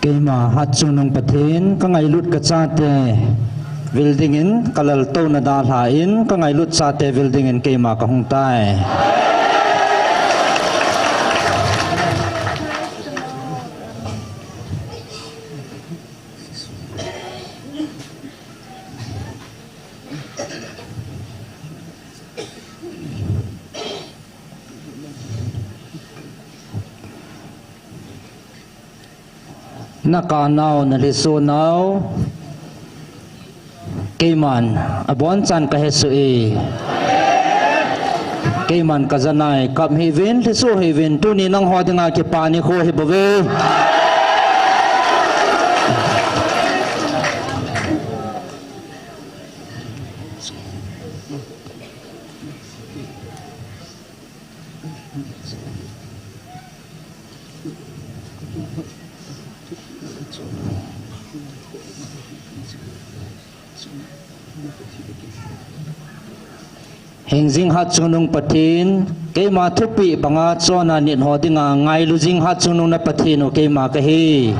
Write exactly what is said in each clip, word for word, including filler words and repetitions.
Keima Hatchungnung Pathen, ka ngailut ka chate vil dingin, ka laltouna dalhan ka ngailut chate vil dingin keima ka hung tai. Na kanau, na lhiso nau, keiman abonchan ka hesoh e. Keiman ka janai, kap hih uvin, lhiso hih uvin, tuni nangho dinga kipa nikho hi bou ve. Hingjing Hatchungnung Pathen, keima thupeh banga chonna nit ho dinga ngailu jing Hatchungnung na Pathen u keima kahi.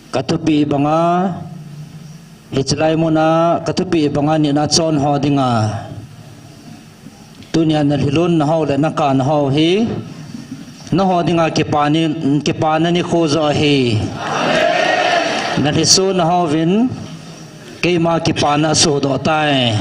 Ka thupeh banga, hiche lai muna ka thupeh banga nit a chon ho dinga, tunia na lhilunna ho le na kanna ho hi, nangho dinga kipana, kipana nikho joh ahi. Na lhiso nau vin keima kipana asohdoh tai.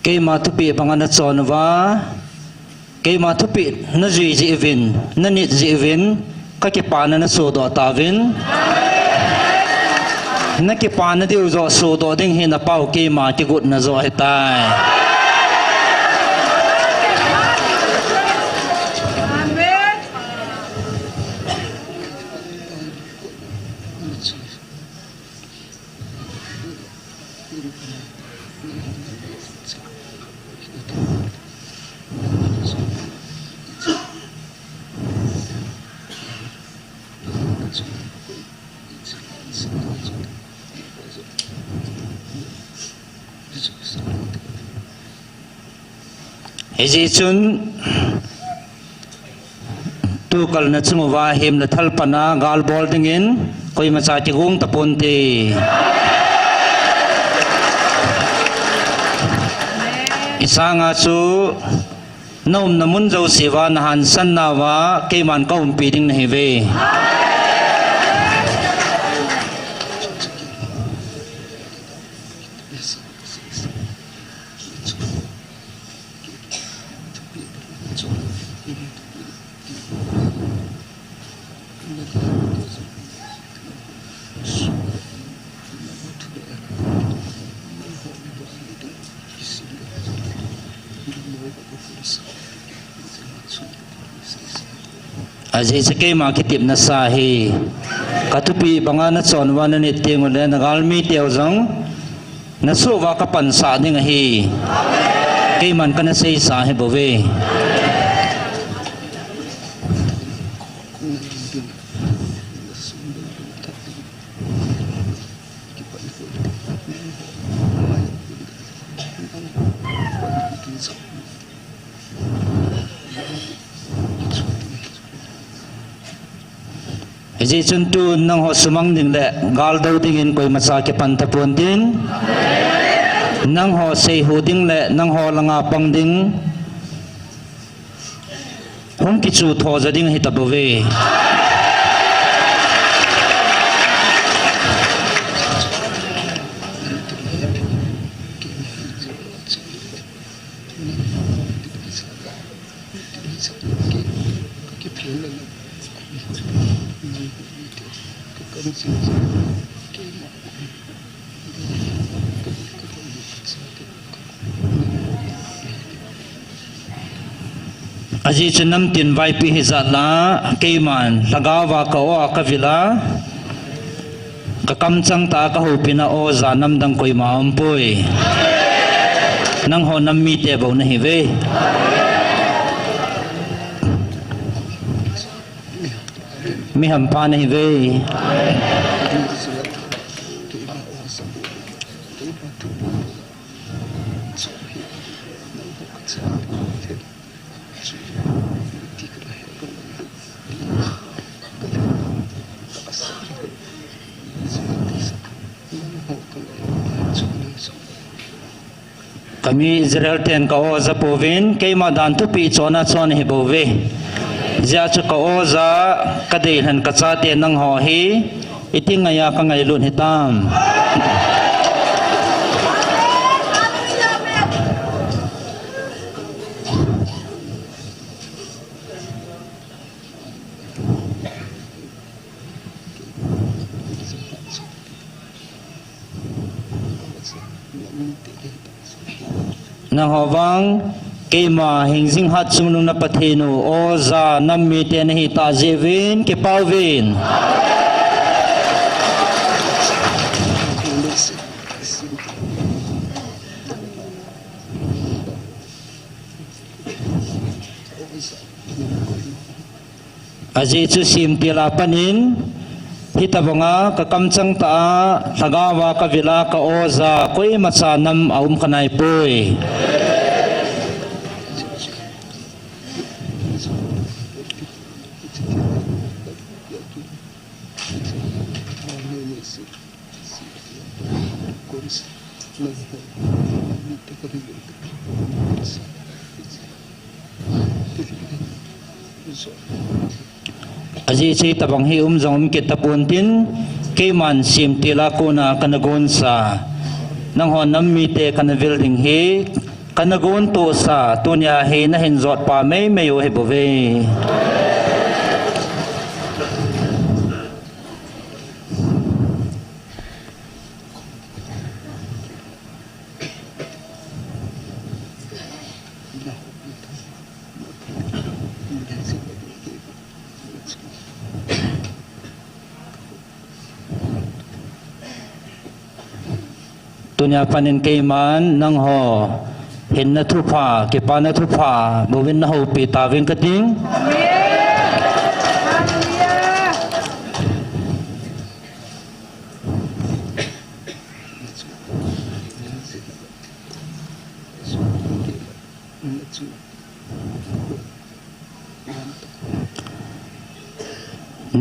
Keima thupeh banga na chon uva, keima thupeh na jui jeh uvin, na nit jeh uvin, ka kipana na sohdoh tauvin. Na kipana diu joh sohdoh ding hi na pau keima kigotna joh ahitai. Hijeh chun, tukal na chung uva hemna thal pana gal bol dingin koimacha kigong taponte. Isanga chu na umna mun jouse uva na hansan nauva keiman ka umpi ding nahiuve. Ajeh chu keima kitepna sa hi, ka thupeh banga na chon uva na nit teng uleh na galmi teu jong na soh uva ka pansah ding ahi. Keiman kana seisa hi bouve. Hijeh chun tun nangho sumang ding le galdou dingin koimacha kipan taponte. Nangho seihu ding le nangho langa pang ding hung kichu tho ja ding ahi tabouve. Ajeh chu namtin vaipi hijat la, keiman lhagao va ka-o a kavil a, kakamchang tah a kahoupi na oja namdang koima aumpoi. Nangho nam mite bou nahiuve. Mi hampha nahiuve. Kami Israel ten ka-o ja pouvin, keima dan thupi chon a chon hibouve. Ajeh chu ka-o ja, kadei lhon kachate nangho hi, iti ngai a kangailut hitam. Nangho vang, keima hingjing hat chungnung na Pathen u, oja nam mite nahi tah jeh uvin, kipah uvin. Ajeh chu semtil a panin, hitabang a kakamchang tah a, lhagao va kavil a ka-o ja, koima cha nam aum khanaipoi. Ajeh chu hitabang hi um jong um kit tapon tin, keiman semtil a kona kana gonsa, nangho nam mite kana vil ding hi, kana gontohsa, tunia hi nahin jotpa meimei u hibouve. Tunia panin keiman nangho hinna thupha, kipana thupha bouvin nahoupi tauvin kating.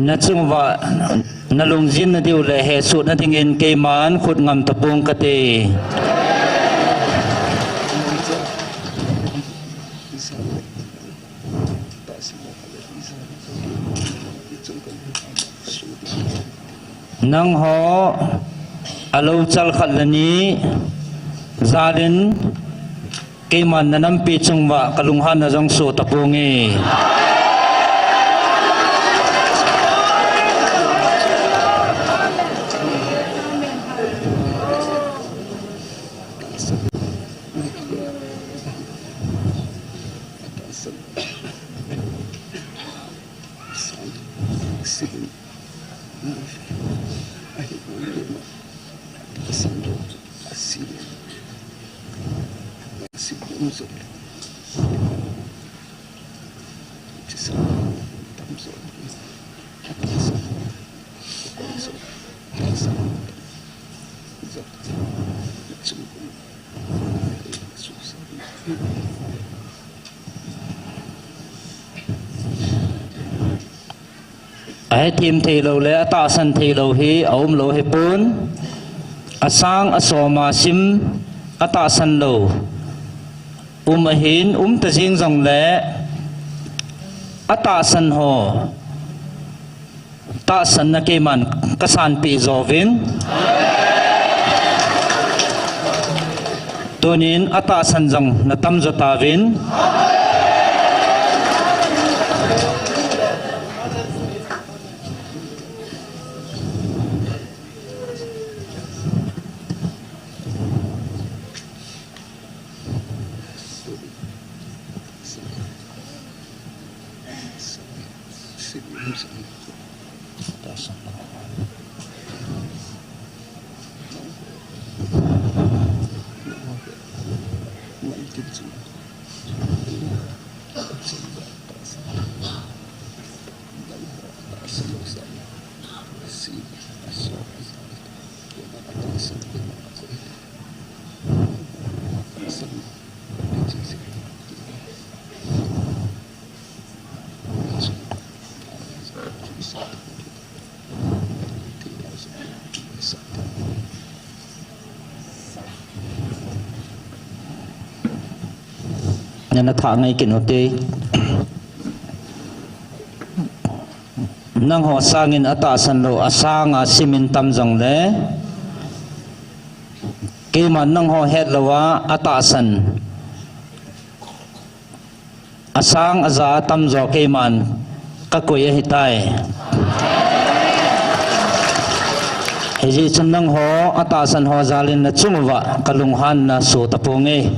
Nachung uva nalungjin nadiu le hesoh nadingin keiman khut ngam tapong kate. Nangho alou chal khat le ni jalin keiman nanampi chunguva kalunghanna jong soh taponge. Ahethem theilou le atahsan theilou hi aumlou hipon. Asang asom a sim atahsan lou um ahin, umta jing jongle atahsan ho tahsanna keiman kasanpeh jouvin. Tunin atahsan jong natamjo tauvin. Nana thah ngai kit u te. Nangho sangin atahsan lou, asanga simin tam jongle, keiman nangho het louva atahsan, asang aja atam jo keiman kakoi ahitai. Hijeh chun nangho atahsan ho jalin nachung uva kalunghanna soh taponge.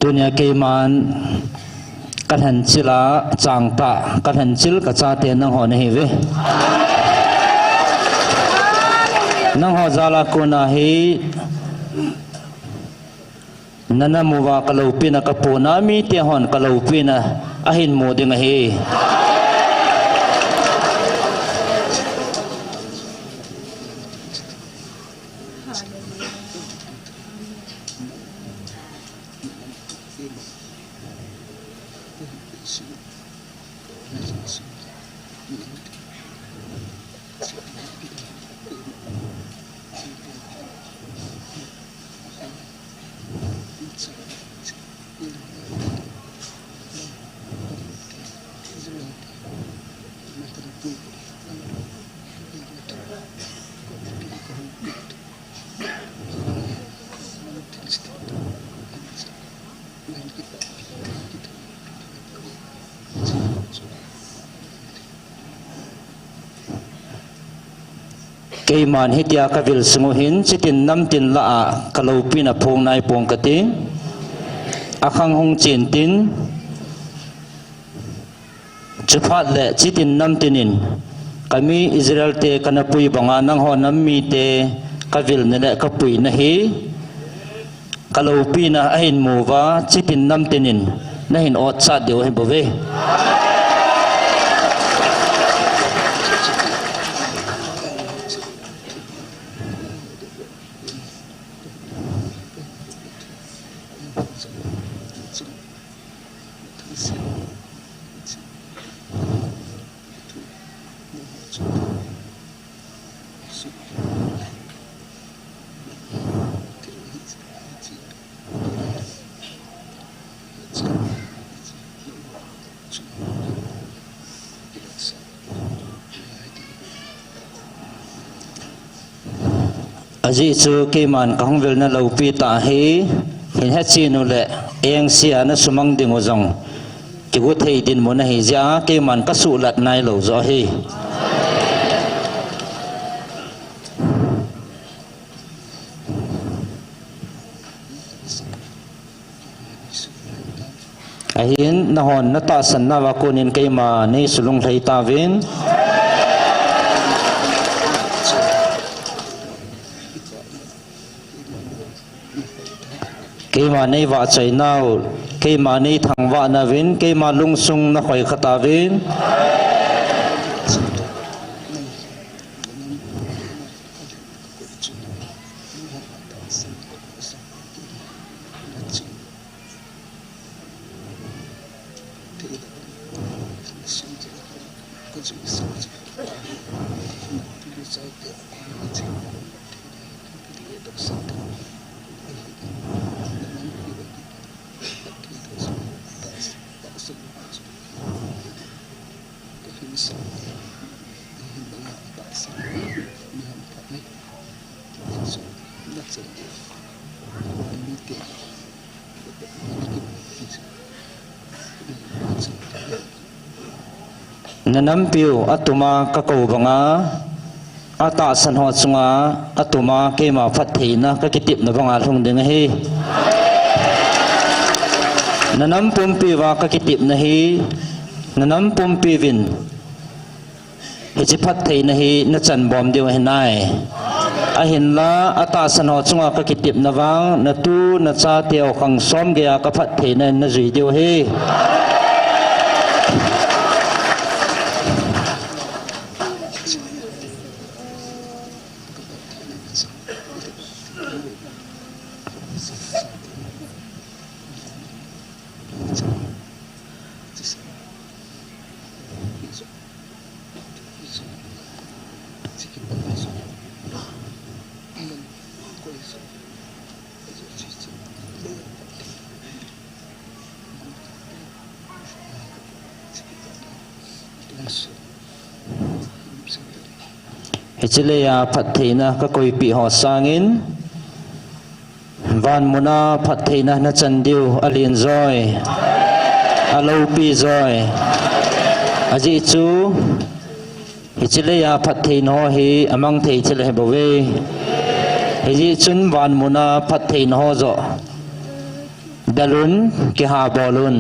Tunia keiman kalhenchil a changtah, kalhenchil kachate nangho nahiuve. Nangho jal a kona hi nana mu uva kaloupina kapohna, mite hon kaloupina ahin mu ding ahi. Keiman hitia kavil sung u hin, chitin namtin lah a kaloupina phong nai pong kati. Akhang hung chen tin, chuphat le chitin namtin in, kami Israel te kana pui banga nangho nam mite kavilna le kapuina hi kaloupina ahin mu uva, chitin namtin in nahin otsat diu ahi bouve. Ajeh chu keiman kahung vilna loupi tah hi, hin hechen u le, engse a nasumang ding u jong Kigu thei dinmun ahi jeh a, keiman kasuhlat nailou joh ahi. Ahin, nahon natahsan nauva konin keima neisulunglhai tauvin. Keima neivahchoi nau, keima neithangvah nauvin, keima lungsung nakhoi kha tauvin. Nanampiu atuma kakou banga, atahsan ho chunga atuma keima phattheina kakitepna banga lhung ding ahi. Nanam pumpiuva kakitepna hi, nanam pumpiuvin hiche phattheina hi nachanbom diu ahinai. Ahinla, atahsan ho chunga kakitepna vang, natu, nachateu khang som geiya kaphattheina in najui diu ahi. Hiche leiya phattheina kakoipeh ho sangin, vanmuna phattheina nachan diu alen joi, aloupi joi. Ajeh chu, hiche leiya phattheina ho hi amang thei thil ahibouve. Hijeh chun vanmuna phattheina ho joh delun, kihabol un.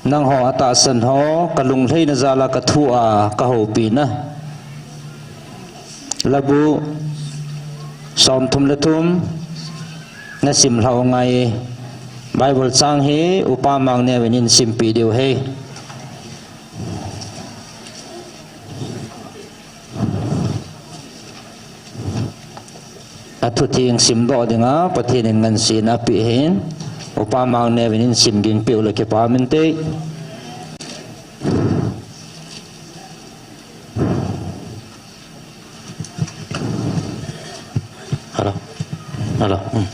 Nangho atahsan ho, kalunglhaina jala kathua kahoupina. Labu somthum le thum nasim lhau ngai. Bible chang hi Upa Mangneo in eisimpeh diu ahi. Athutheng simdoh dinga Pathen in ngansena apeh ahin, Upa Mangneo in eisim ding peh u le kipa um inte. Hello. Hello. Hmm.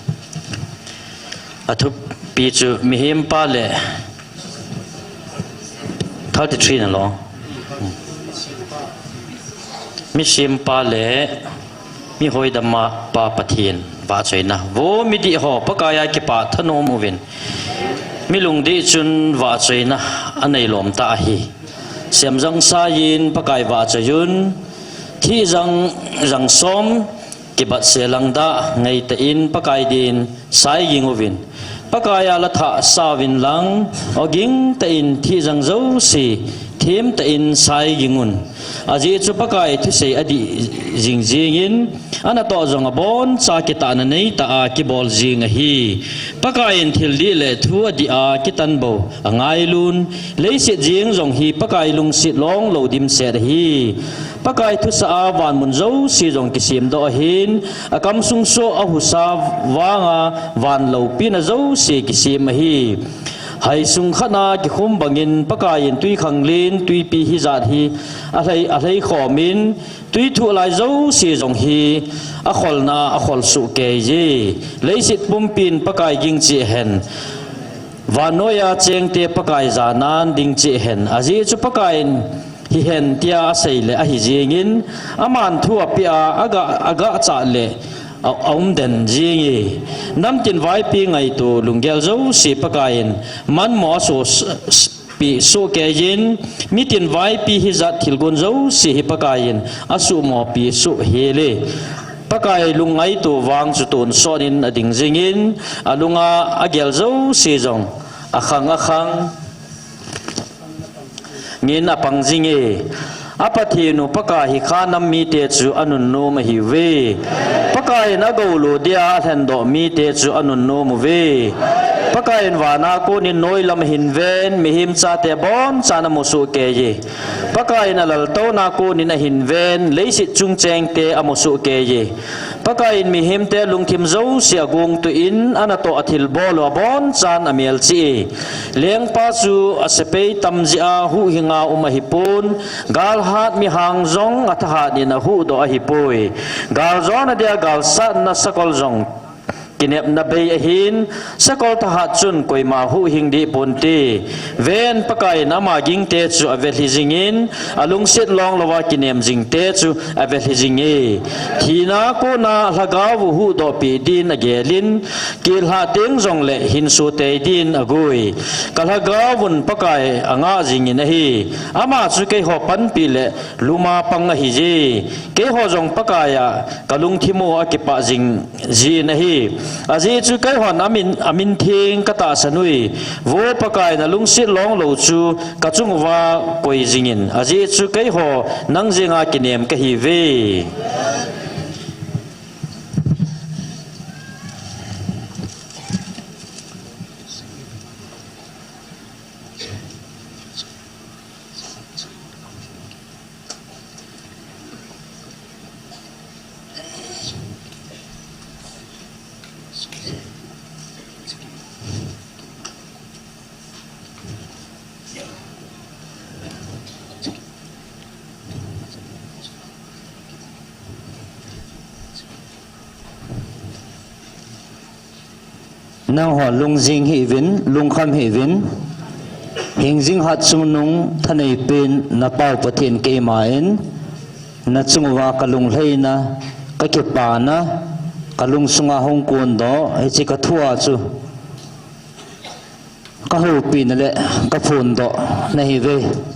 Athupi chu mihem pa le thirty-three na lo. Hmm. Misim pa le mihoidam pa Pathen vahchoina. Vo midih ho, Pakaiya kipah thanom uvin. Milungdih chun vahchoina aneilom tah ahi. Semjang saiyin Pakai vahchoi un, thihjang, jang som, kibatse langdah, ngeitah in Pakai din saiging uvin. Pakaiya lathah sauvin lang, oging tah in thihjang jouse, themtah in saiging un. Ajeh chu Pakai thusei adih jingjing in, anatoh jong aboncha kitahna neitah a kibol jing ahi. Pakai in thil dih le thu adih a kitan bou angailun, leiset jeng jong hi Pakai lungset longlou dimset ahi. Pakai thusah a vanmun jouse jong kisemdoh ahin, akamsung soh ahusa vanga van loupina jouse kisem ahi. Haisung khat a kikhum bangin Pakai in twikhanglen twipi hijat hi alhai, alhaikhom in, twi thuh lai jouse jong hi akholna a akholsuh keije. Leiset pumpin Pakai ging cheh hen. Vannoiya chengte Pakai janan ding cheh hen, ajeh chu Pakaiyin hihen tia asei le ahi jingin, aman thu apeh a, aga, agah chah le a, aumden jinge. Namtin vaipi ngaito lunggel jouse Pakaiyin manmo aso s-, s-, pi sohkeiyin, mitin vaipi hijat thilgon jouse hi Pakaiyin asuhmopi sohhel e. Pakai lungngaito vang chu tonsot in ading jingin, alunga agel jouse jong akhang akhang ngin apang jinge. A Pathen u Pakai hi khanam mite chu anunnom ahiuve. Pakaiyin agou lo dia alhendoh mite chu anunnom uve. Pakaiyin vana konin noilam ahin ven, mihem chate abonchan amu sohkeiye. Pakaiyin alaltouna konin ahin ven, leiset chung chengte amu sohkeiye. Pakaiyin mihemte lungthim jouse agongtoh in, anatoh athilbol u abonchan amelchih e. Lengpa chu asepai tam jeh a huhhinga um ahipon, galhat mihang jong athahat in ahuhdoh ahipoi. Galjona dia galsatna sakol jong kinepna bei ahin, sakol thahat chun koima huhhing deh ponte. Ven, Pakaiyin ama gingte chu avelhi jingin, alungset longlouva kinem jingte chu avelhi jinge. Thina kona lhagao u huhdohpeh din agelin, kilhah teng jongle hinso tei din agoi. Ka lhagao un Pakai angah jingin ahi. Ama chu keiho panpi le luma pang ahije. Keiho jong Pakaiya kalungthim u akipah jing jin ahi. Ajeh chu keihon amin, amin theng katahsan uve. Vo Pakai, nalungset longlou chu kachung uva koi jingin. Ajeh chu keiho nang jenga kinem kahiuve. Nangho lungjing hihuvin, lungkham hihuvin, hingjing hatchungnung thaneipen napau Pathen keiman, nachung uva kalunglhaina, kakipana, kalungsunga hung kondoh, hiche kathua chu kahoupina le kaphondoh nahiuve.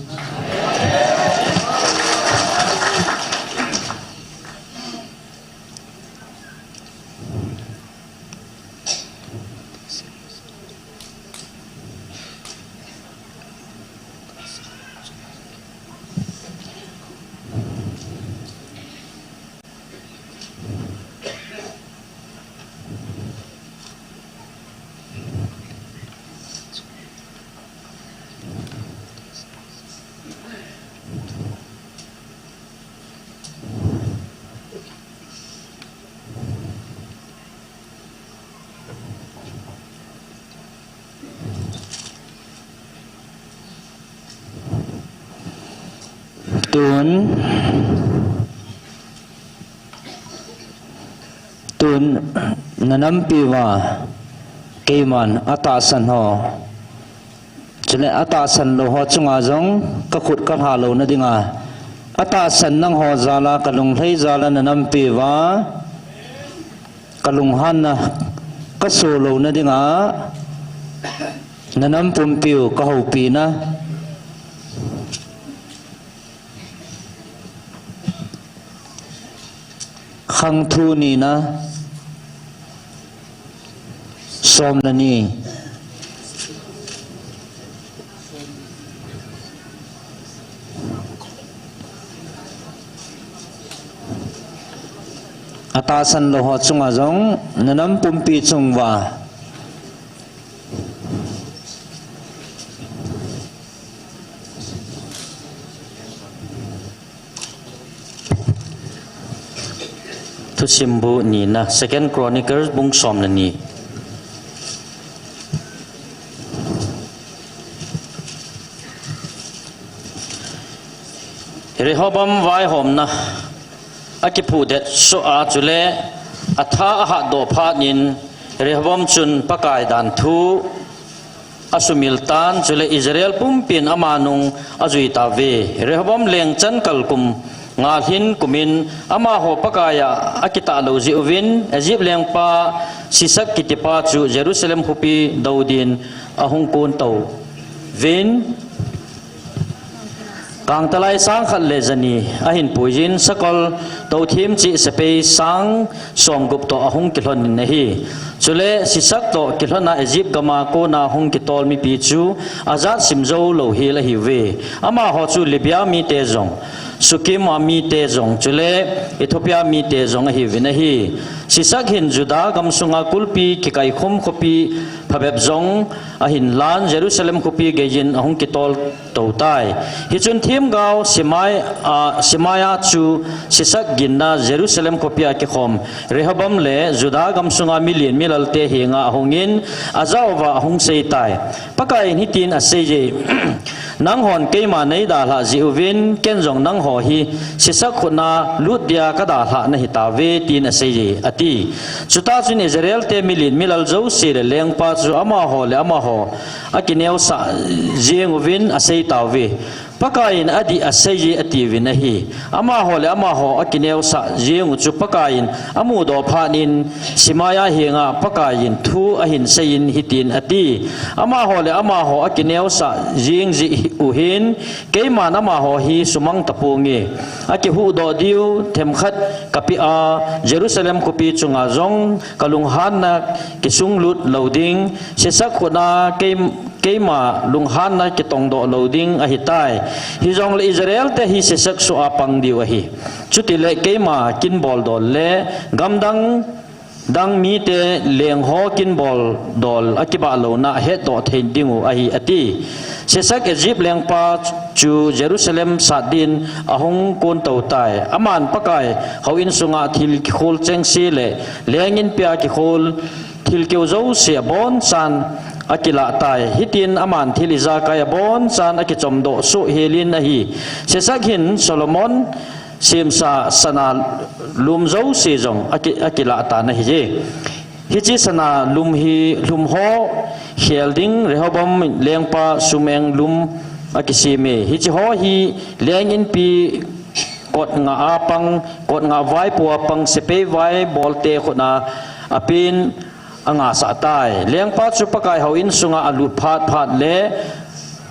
Tun, tun, nanampi uva keiman atahsan ho, chule atahsan lou ho chunga jong kakhut kalha louna dinga, atahsan nangho jala, kalunglhai jala nanampi uva kalunghanna kaso louna dinga, nanam pumpiu kahoupina. Khangthu nina, som le ni. Atahsan lou ho chunga jong, nanam pumpi chunguva. Thusimbu nina, Second Chronicles bung som le ni. Rehoboam vaihomna akiphudet soh a chule atha ahatdoh phat in Rehoboam chun Pakai dan thu asumil tan, chule Israel pumpin ama nung ajui tauve. Rehoboam leng chan kal kum nga lhin kumin amaho Pakaiya akitah lou jeh uvin, Egypt lengpa Sisak kitipa chu Jerusalem khopi dou din ahung kon touvin, Kangtalai sang khat le jani ahin puijin, sakol touthem cheh sepai sang somgup toh ahung kilhonin ahi. Chule Sisak toh kilhona Egypt gama kona hung kitol mipi chu ajat sim jou lou hel ahiuve. Amaho chu Libya mite jong, Sukima mite jong, chule Ethiopia mite jong ahiuvin ahi. Sisak hin Judah gamsunga kulpi kikaikhum khopi phabep jong ahin lan, Jerusalem khopi geiyin ahung kitol tou tai. Hichun themgao Semai-, a, Semaia chu Sisak ginna Jerusalem khopia kikhom Rehoboam le Judah gamsunga milen milalte henga ahungin, ajah uva ahung seitai. Pakaiyin hitin aseiye, Nanghon keima neidalhah jeh uvin, ken jong nangho hi Sisak khutna lut dia kadalhah nahitauve, tin aseiye, ati. Chutah chun Israelte milen milal jouse le lengpa chu amaho le amaho akineosah jeng uvin aseitauve. Pakaiyin adih aseiye atiuvin ahi. Amaho le amaho akineosah jeng u chu Pakaiyin amudoh phatnin Semaia henga Pakaiyin thu ahin seiyin hitin ati. Amaho le amaho akineosah jeng jeh u hin, keiman amaho hi sumang taponge. Akihuhdoh diu themkhat kapeh a, Jerusalem khopi chunga jong kalunghanna kisunglut lou ding, Sisak khutna kei-, keima lunghanna kitongdoh lou ding ahitai. Hijongle Israelte hi Sisak soh a pang diu ahi. Chutile keima kin boldol le gamdang dang mite lengho kin boldol akibah louna hetdoh thei dingu ahi, ati. Sisak Egypt lengpa chu Jerusalem sat din ahung kon tou tai. Aman Pakai houin sunga thil kikhol chengse le leng inpia kikhol thil keu jouse abonchan akilah tai. Hitin aman thil ijakai abonchan akichomdoh soh helin ahi. Sisak hin Solomon semsa sana lum jouse jong aki-, akilah tan ahije. Hiche sana lum hi lhumho khel ding Rehoboam lengpa sumeng lum akiseme. Hicheho hi leng inpi kot nga a pang, kot nga vaipo a pang, sepai vaibolte khutna apen angasah tai. Lengpa chu Pakai houin sunga alut phat phat le,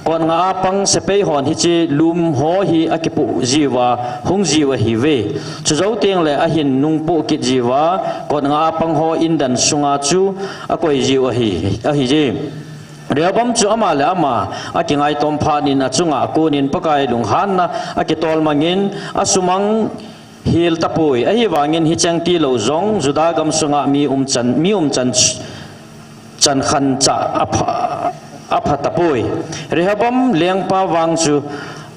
kot nga a pang sepai hon hiche lum ho hi akipoh jiuva, hung jiu ahiuve. Chujou tengle ahin nungpoh kit jiuva, kot nga a pang ho indan sunga chu akoi jiu ahi, ahije. Rehoboam chu ama le ama akingaitom phatnin achunga akonin Pakai lunghanna akitol mangin asumang hel tapoi. Ahivangin hicheng tilou jong Judah gamsunga mi umchan, mi umchan ch-, chankhancha apha, apha tapoi. Rehoboam lengpa vang chu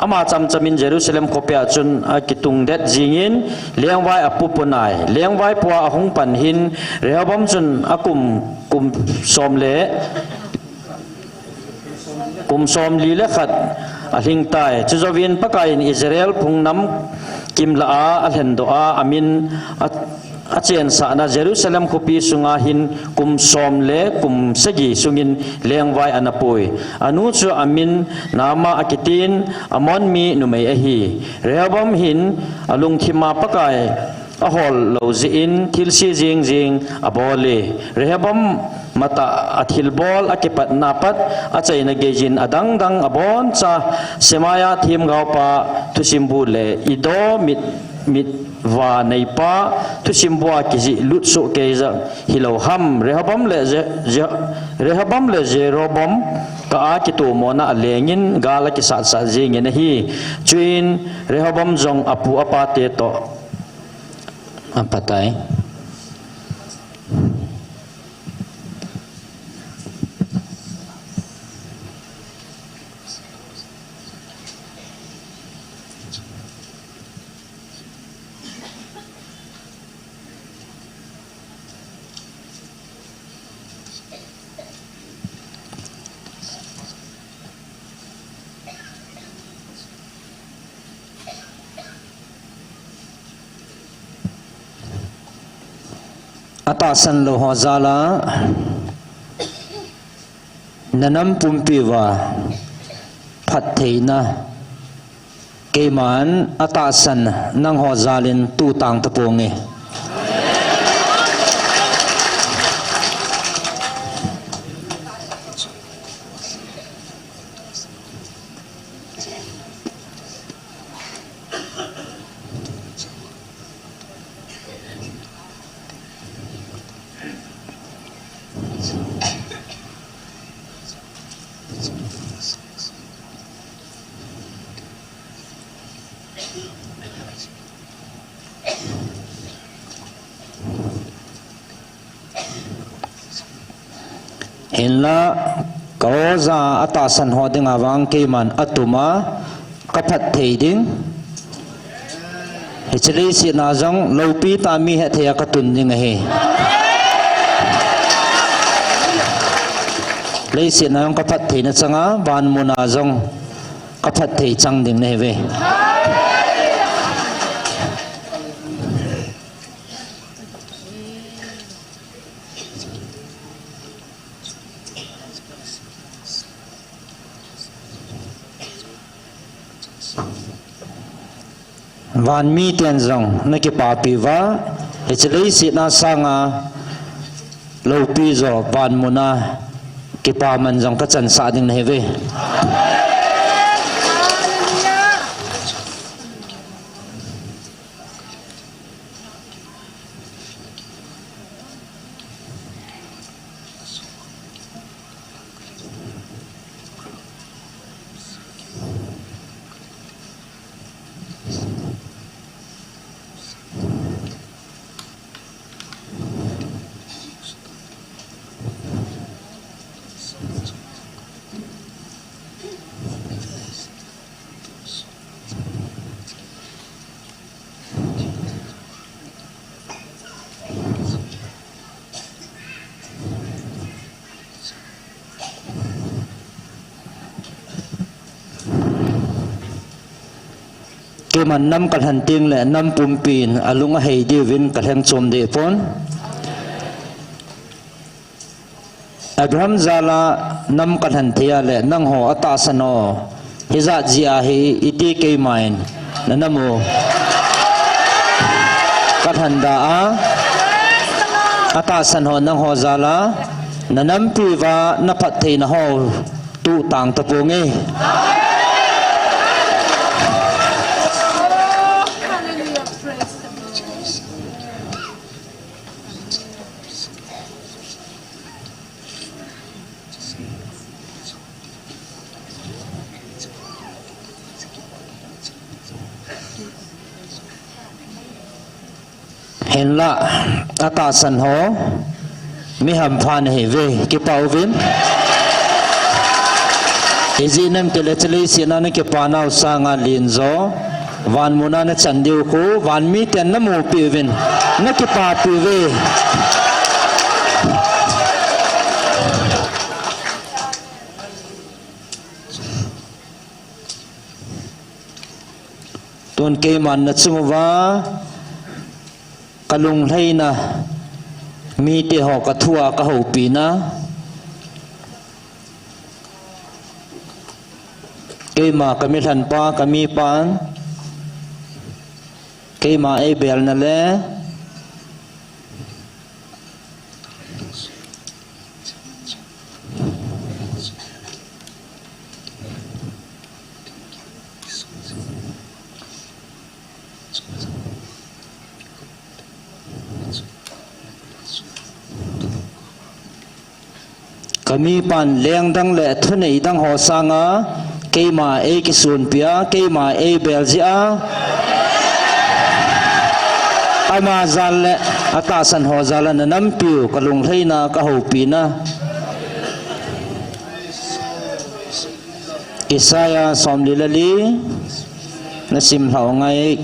ama chamchamin Jerusalem khopia chun akitungdet jingin lengvai apu punai. Lengvai pua ahung pan hin Rehoboam chun akum, kum som le kum somli le khat alhing tai. Chujouvin Pakaiyin Israel phungnam kimlah a alhendoh a, amin a, achensahna Jerusalem khopi sunga hin kum som le kum sagi sungin lengvai anapui. Anu chu amin Naama akitin, Ammon mi numei ahi. Rehoboam hin alungthima Pakai ahol lou jeh in thilse jing jing abol e. Rehoboam matah a thilbol akipatna pat achaina geiyin adang dang aboncha Semaia themgaopa thusimbu le Iddo mit, mitva neipa thusimbu a kijih lut soh kei jeh hilou ham. Rehoboam le Je-, Je-, Rehoboam le Jeroboam kah a kitomona alengin gal akisat sat jingin ahi. Chuin Rehoboam jong apu apate toh apatai. Atahsan lou ho jal a, Nanam pumpi uva phattheina keiman atahsan nangho jalin tuhtang taponge. Hinla, ka oja atahsan ho dinga vang keiman atuma kaphat thei ding. Hiche leiset a jong loupi tah mi hethei a katun ding ahi. Leiset a jong kaphat theina changa, vanmun a jong kaphat thei chang ding nahiuve. Vanmi ten jong nakipapi uva, hiche leiset a sanga loupi jo vanmun a kipaman jong kachansah ding nahiuve. Keiman nam kalhen teng le nam pumpin alung ahei diuvin kalheng chom deh pon. Abraham jal a nam kalhen thei a le nangho atahsan ho hijat jeh a hi iti keiman nanam u kalhen da a, atahsan ho nangho jal a nanampi uva naphattheina ho tuhtang taponge. Hinla, atahsan ho mi hampha nahiuve, kipah uvin. Ijeh inem itile hiche leiset a nakipa nau sanga lenjo vanmun a nachan diu khu vanmi ten namupi uvin, nakipapi uve. Tun keiman nachung uva kalunglhaina, mite ho kathua kahoupina, keima kamilhenpa, kamipan, keima eibelna le kamipan lengdang le thunei dang ho sanga keima eikisunpia, keima eibel jeh a, ama jal le atahsan ho jal a nanampiu kalunglhaina kahoupina. Isaiah somli le li, nasim lhau ngai.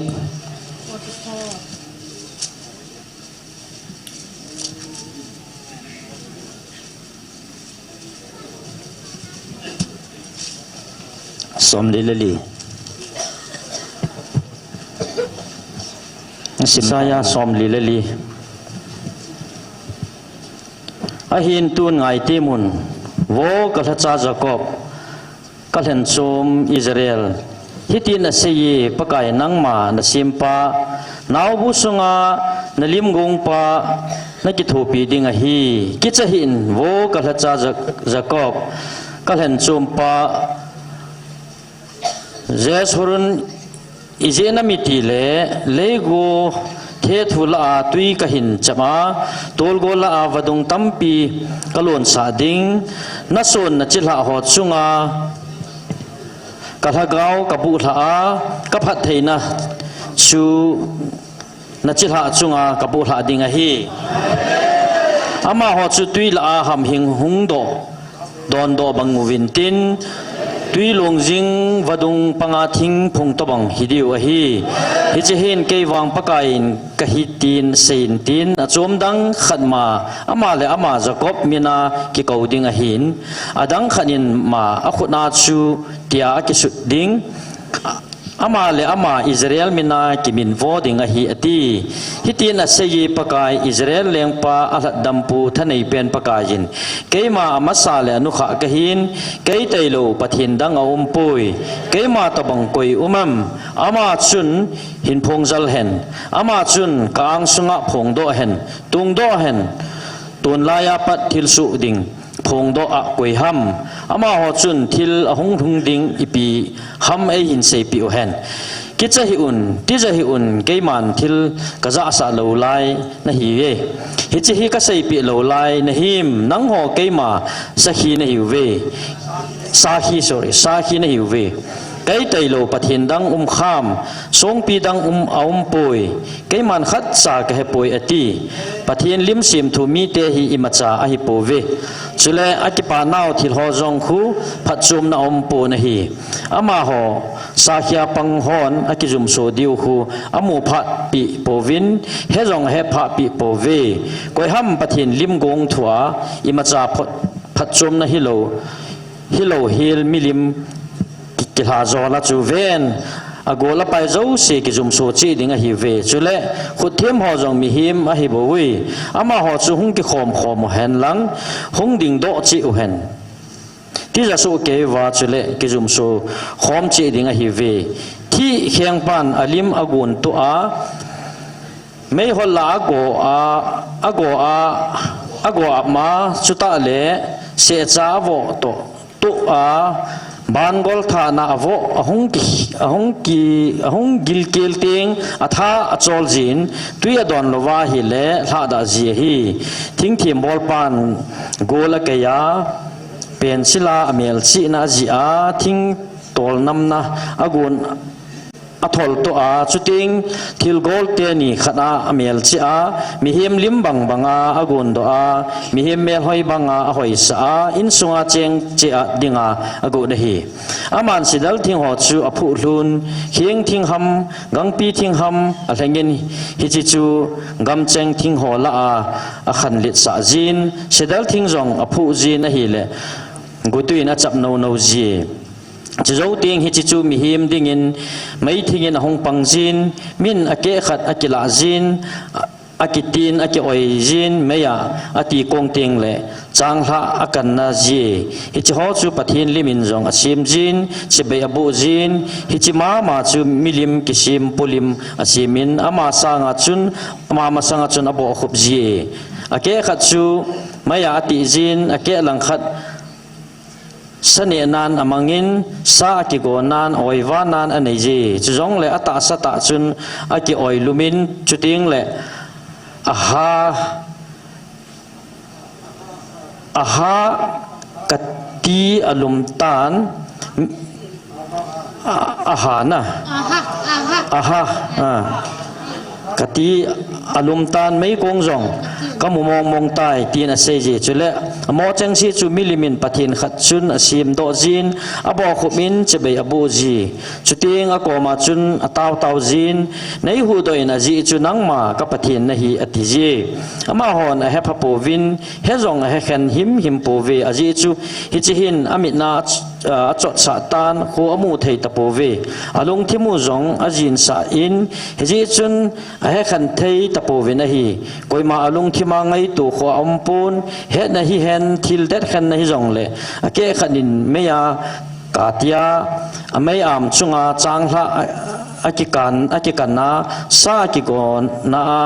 Somli le li. Isaiah somli le li. Ahin tun ngaitemun, Vo kalhacha Jacob, kalhenchom Israel, hitin aseiye, Pakai nangma nasempa, naobu sunga nalim gongpa nakithopi ding ahi. Kicha hih in, vo kalhacha Ja-, Jacob, kalhenchompa, Jeshurun ijeh inem itile, leigo thethu lah a tui kahin cham a, tolgo lah a vadung tampi kalonsah ding, nason nachilhah ho chunga kalhagao kabuhlhah a, kaphattheina chu nachilhah chunga kabuhlhah ding ahi. Amaho chu tui lah a hamhing hungdoh, dondoh bang uvintin, tui longjing vadung panga thingphung tobang hidiu ahi. Hiche hin keivang Pakaiyin kahi tin seiyin tin, achom dang khatma, ama le ama Jacob mina kikou ding ahin, adang khat in ma akhutna chu tia akisut ding, ama le ama Israel mina kiminvo ding ahi, ati. Hitin aseiye, Pakai Israel lengpa alhatdampu thaneipen Pakaiyin, keima amasa le anukha kahin, kei tailou Pathen dang aumpoi. Keima tobang koi um em? Ama chun hinphong jal hen, ama chun ka-ang sunga phongdoh hen, tungdoh hen, tunlaiya pat thilsoh ding phongdoh a koi ham? Amaho chun thil ahung lhung ding ipi ham eihin seipeh uhen. Kicha hih un, tija hih un, keiman thil kajahsah lou lai nahiuve. Hiche hi kaseipeh lou lai nahim, nangho keima sakhi nahiuve. Sakhi, sorry, sakhi nahiuve. Kei tailou Pathen dang umkham, songpi dang um aumpoi. Keiman khatcha kahepoi, ati. Pathen lim semthu mite hi imacha ahipouve. Chule akipanau thilho jong khu phatchomna aumpon ahi. Amaho sakhi a pang hon akijumso diu khu amu phatpeh pouvin, he jong ahe phatpeh pouve. Koiham Pathen lim gong thua imacha phat-, phatchomna hilou, hilou hel milim ki-, kilha jol a chu ven, agol apai jouse kijumso cheh ding ahiuve. Chule khutthem ho jong mihem ahibouve. Amaho chu hung kikhom khom uhen lang, hung dingdoh cheh uhen. Tija soh keiuva chule kijumso khom cheh ding ahiuve. Thihkhengpan alim agontoh a, meihol lah a ago a, ago a, ago a ma, chutah le sehcha avoh toh, toh a, bangol thahna avoh, ahung ki, ahung ki, ahung gilkel teng, atha achol jin, tui adon louva ahile, lhahdah ji ahi. Thingthembolpan gol akei a, pensila amelchihna ajih a, thingtol namna agon athol toh a, chuteng thilgol teni khat a amelchih a, mihem lim bang banga agondoh a, mihem melhoi banga ahoisah a, insunga cheng cheh a dinga agot ahi. Aman sidal thingho chu aphuh lhun, kheng thing ham, gangpi thing ham alhengin, hiche chu gamcheng thingho lah a akhanletsah jin, sidal thing jong aphuh jin ahile, gotuin achap nounou ji. Chujou teng hiche chu mihem dingin meithingin ahung pang jin, min akeh khat akilah jin, a, akitin akioi jin, meiya ati kong teng le changlhah akanna ji. Hicheho chu Pathen limin jong asem jin, chibai aboh jin, hiche mama chu milim kisem polim asemin, ama sanga chun, ama masanga chun abohkhup ji. Akeh khat chu meiya atih jin, akeh langkhat sa nehnan amangin, sa akigonan, oivanan anei ji. Chujongle atahsa tah chun akioi lumin, chuteng le aha, aha kati alum tan, a, aha na. Aha, aha. Aha, a. Kati alum tan, meikong jong kamu mongmong tai, tin asei ji. Chule, amo chengse chu milimin Pathen khat chun asemdoh jin, abohkhupin chibai aboh ji. Chuteng akoma chun ataotao jin, neihuhdoh in ajeh chu nangma ka Pathen nahi, ati ji. Amahon ahepha pouvin, he jong ahekhen himhim pouve, ajeh chu hiche hin amitna ach-, a, achotsah tan, kho amu thei tapouve. Alungthim u jong ajinsah in, hijeh chun ahekhen thei tapouvin ahi. Koima alungthim a ngaito kho aumpon, hetna hihen, thil detkhenna hijongle, akehkhat in mei a katia, amei am chunga changlhah a, akikan, akikan a, sa akigonna a,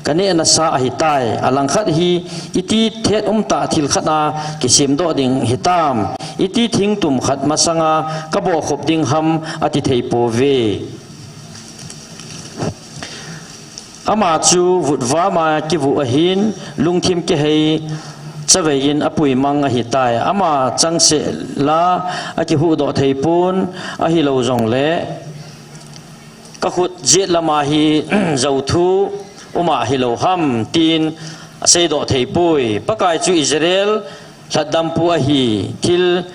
kanehna sa ahitai. Alangkhat hi, iti thet umtah thil khat a kisemdoh ding hitam. Iti thingtum khat masanga kabohkhop ding ham ati thei pouve. Ama chu vutvam a kivuh ahin, lungthim kihei chavei in apuimang ahitai. Ama changseh la akihuhdoh theipon, ahilou jongle, kakhut jet lama hi jouthu uma hilou ham, tin aseidoh theipoi. Pakai chu Israel lhatdampu ahi, thil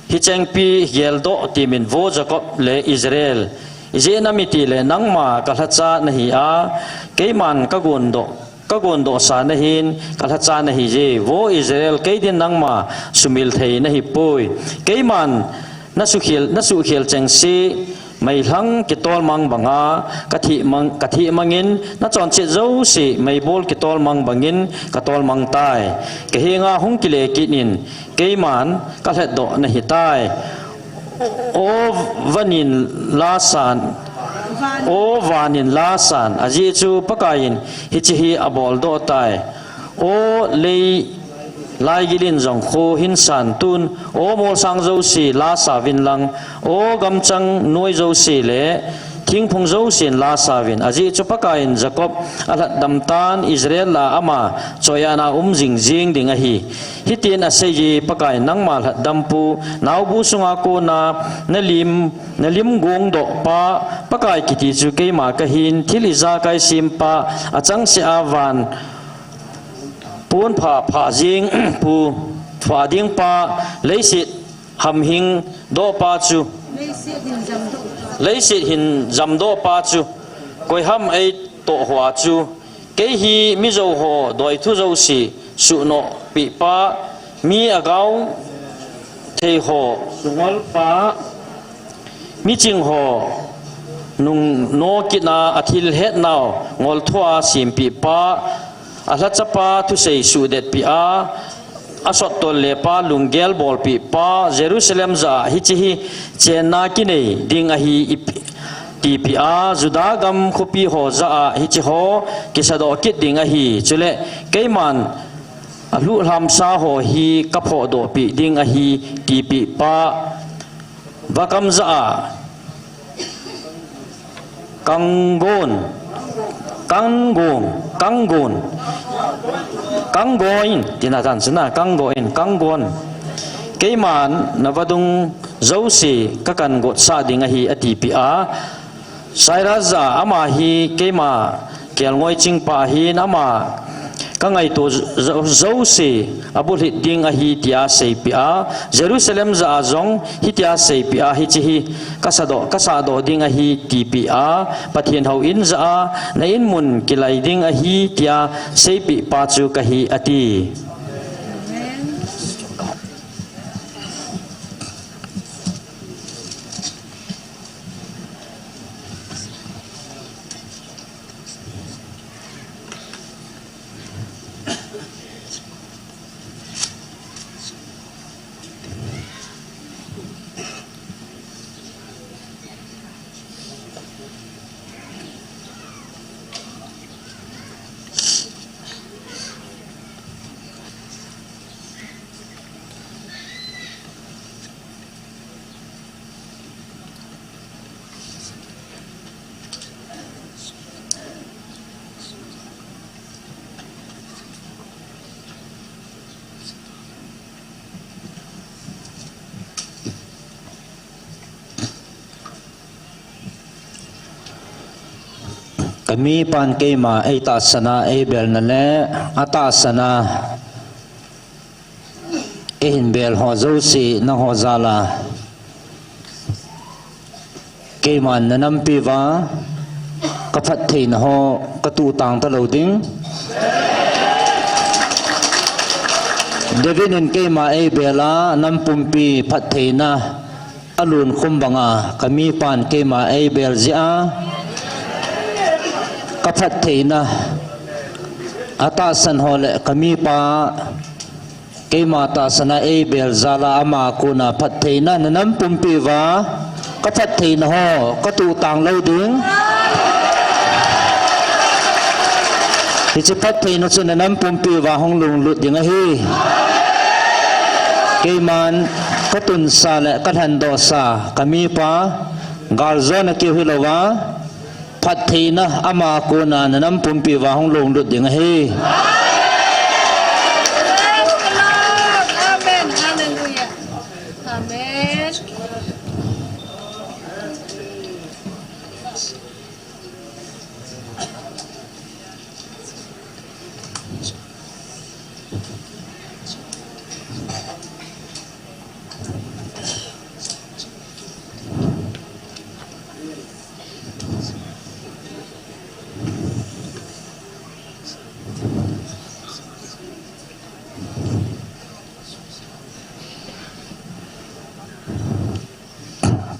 hichengpi geldoh timin vo Jacob le Israel. Ijeh inem itile nangma kalhacha nahi a, keiman kagondoh, kagondohsa nahin kalhacha nahije. Vo Israel, keidin nangma sumil thei nahipoi. Keiman nasuhkhel, nasuhkhel chengse, meilhang kitolmang banga kathimang, kathimangin, nachonset jouse meibol kitolmang bangin katolmang tai. Kahenga hung kile kit in, keiman kalhatdoh nahitai. O vanin lasan, O vanin lasan, ajeh chu Pakaiyin hiche hi aboldoh tai. O lei laigilin jong kho hinsan tun, O molsang jouse lasa uvin lang, O gamchang noi jouse le thingphung jousen lasa uvin. Ajeh chu Pakaiyin Jacob alhatdam tan, Israel a ama choiatna um jingjing ding ahi. Hitin aseije, Pakai nangma lhatdampu, naobu sunga kona nalim, nalim gongdoh pa, Pakai kiti chu keima kahin, thil ijakai sempa, achangseh a van ponpha phah jing pu, phah ding pa, leiset hamhing dohpa chu, leiset hin jamdohpa chu, koiham eitoh hua chu, kei hi mijou ho doithu jouse suhnoh pehpa, mi agao thei ho sungolpa, miching ho nungno kitna athil hetnau ngolthua sempehpa, alhachapa thusei suhdetpeh a, asottol lepa lunggel bolpehpa, Jerusalem jah a hiche hi chenna kinei ding ahi ip-, tipeh a, Juda gam khopi ho jah a hiche ho kisadoh kit ding ahi. Chule keiman alhuhlhamsa ho hi kaphohdohpeh ding ahi, tipehpa. Vakam jah a, kanggon, kanggon, kanggon, kanggoin, tina tan chuna, kanggoin, kanggon. Keiman navadung jouse kakan gotsah ding ahi, atipeh a. Cyrus jah a, ama hi keima kelngoi chingpa ahin, ama kangaito jo-, jouse abulhit ding ahi, tia seipeh a. Jerusalem jah a jong hitia seipeh a, hiche hi kasadoh, kasahdoh ding ahi, tipeh a. Pathen houin jah a, na inmun kilai ding ahi, tia seipehpa chu kahi, ati. Kamipan keima eitahsan a eibelna le atahsan a eihin bel ho jouse nangho jal a keiman nanampi uva kaphattheina ho katuh tang talou ding. David in keima eibel a, nam pumpi phattheina alunkhum banga kamipan keima eibel jeh a kaphattheina atahsan ho le kamipa keima tahsan a eibel jal a ama kona phattheina nanam pumpi uva kaphattheina ho katuh tang lou ding. Hiche phattheina chu nanam pumpi uva hung lunglut ding ahi. Keiman katunsa le kalhandohsa kamipa galjona keu hilouva phattheina ama kona nanam pumpi uva hung lunglut ding ahi. Amen. Hallelujah. Amen.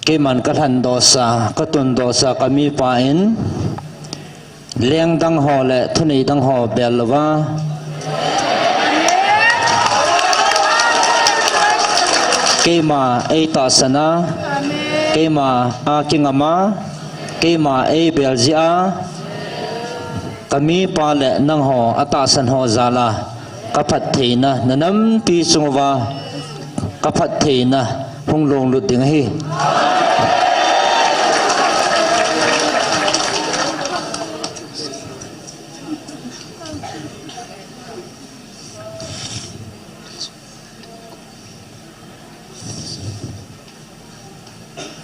Keiman kalhandohsa, katundohsa kamipa in leng dang ho le thunei dang ho bel louva keima eitahsan a, keima a kingam a, keima eibel jeh a kamipa le nangho atahsan ho jal a kaphattheina nanampi chung uva kaphattheina hung lunglut ding ahi.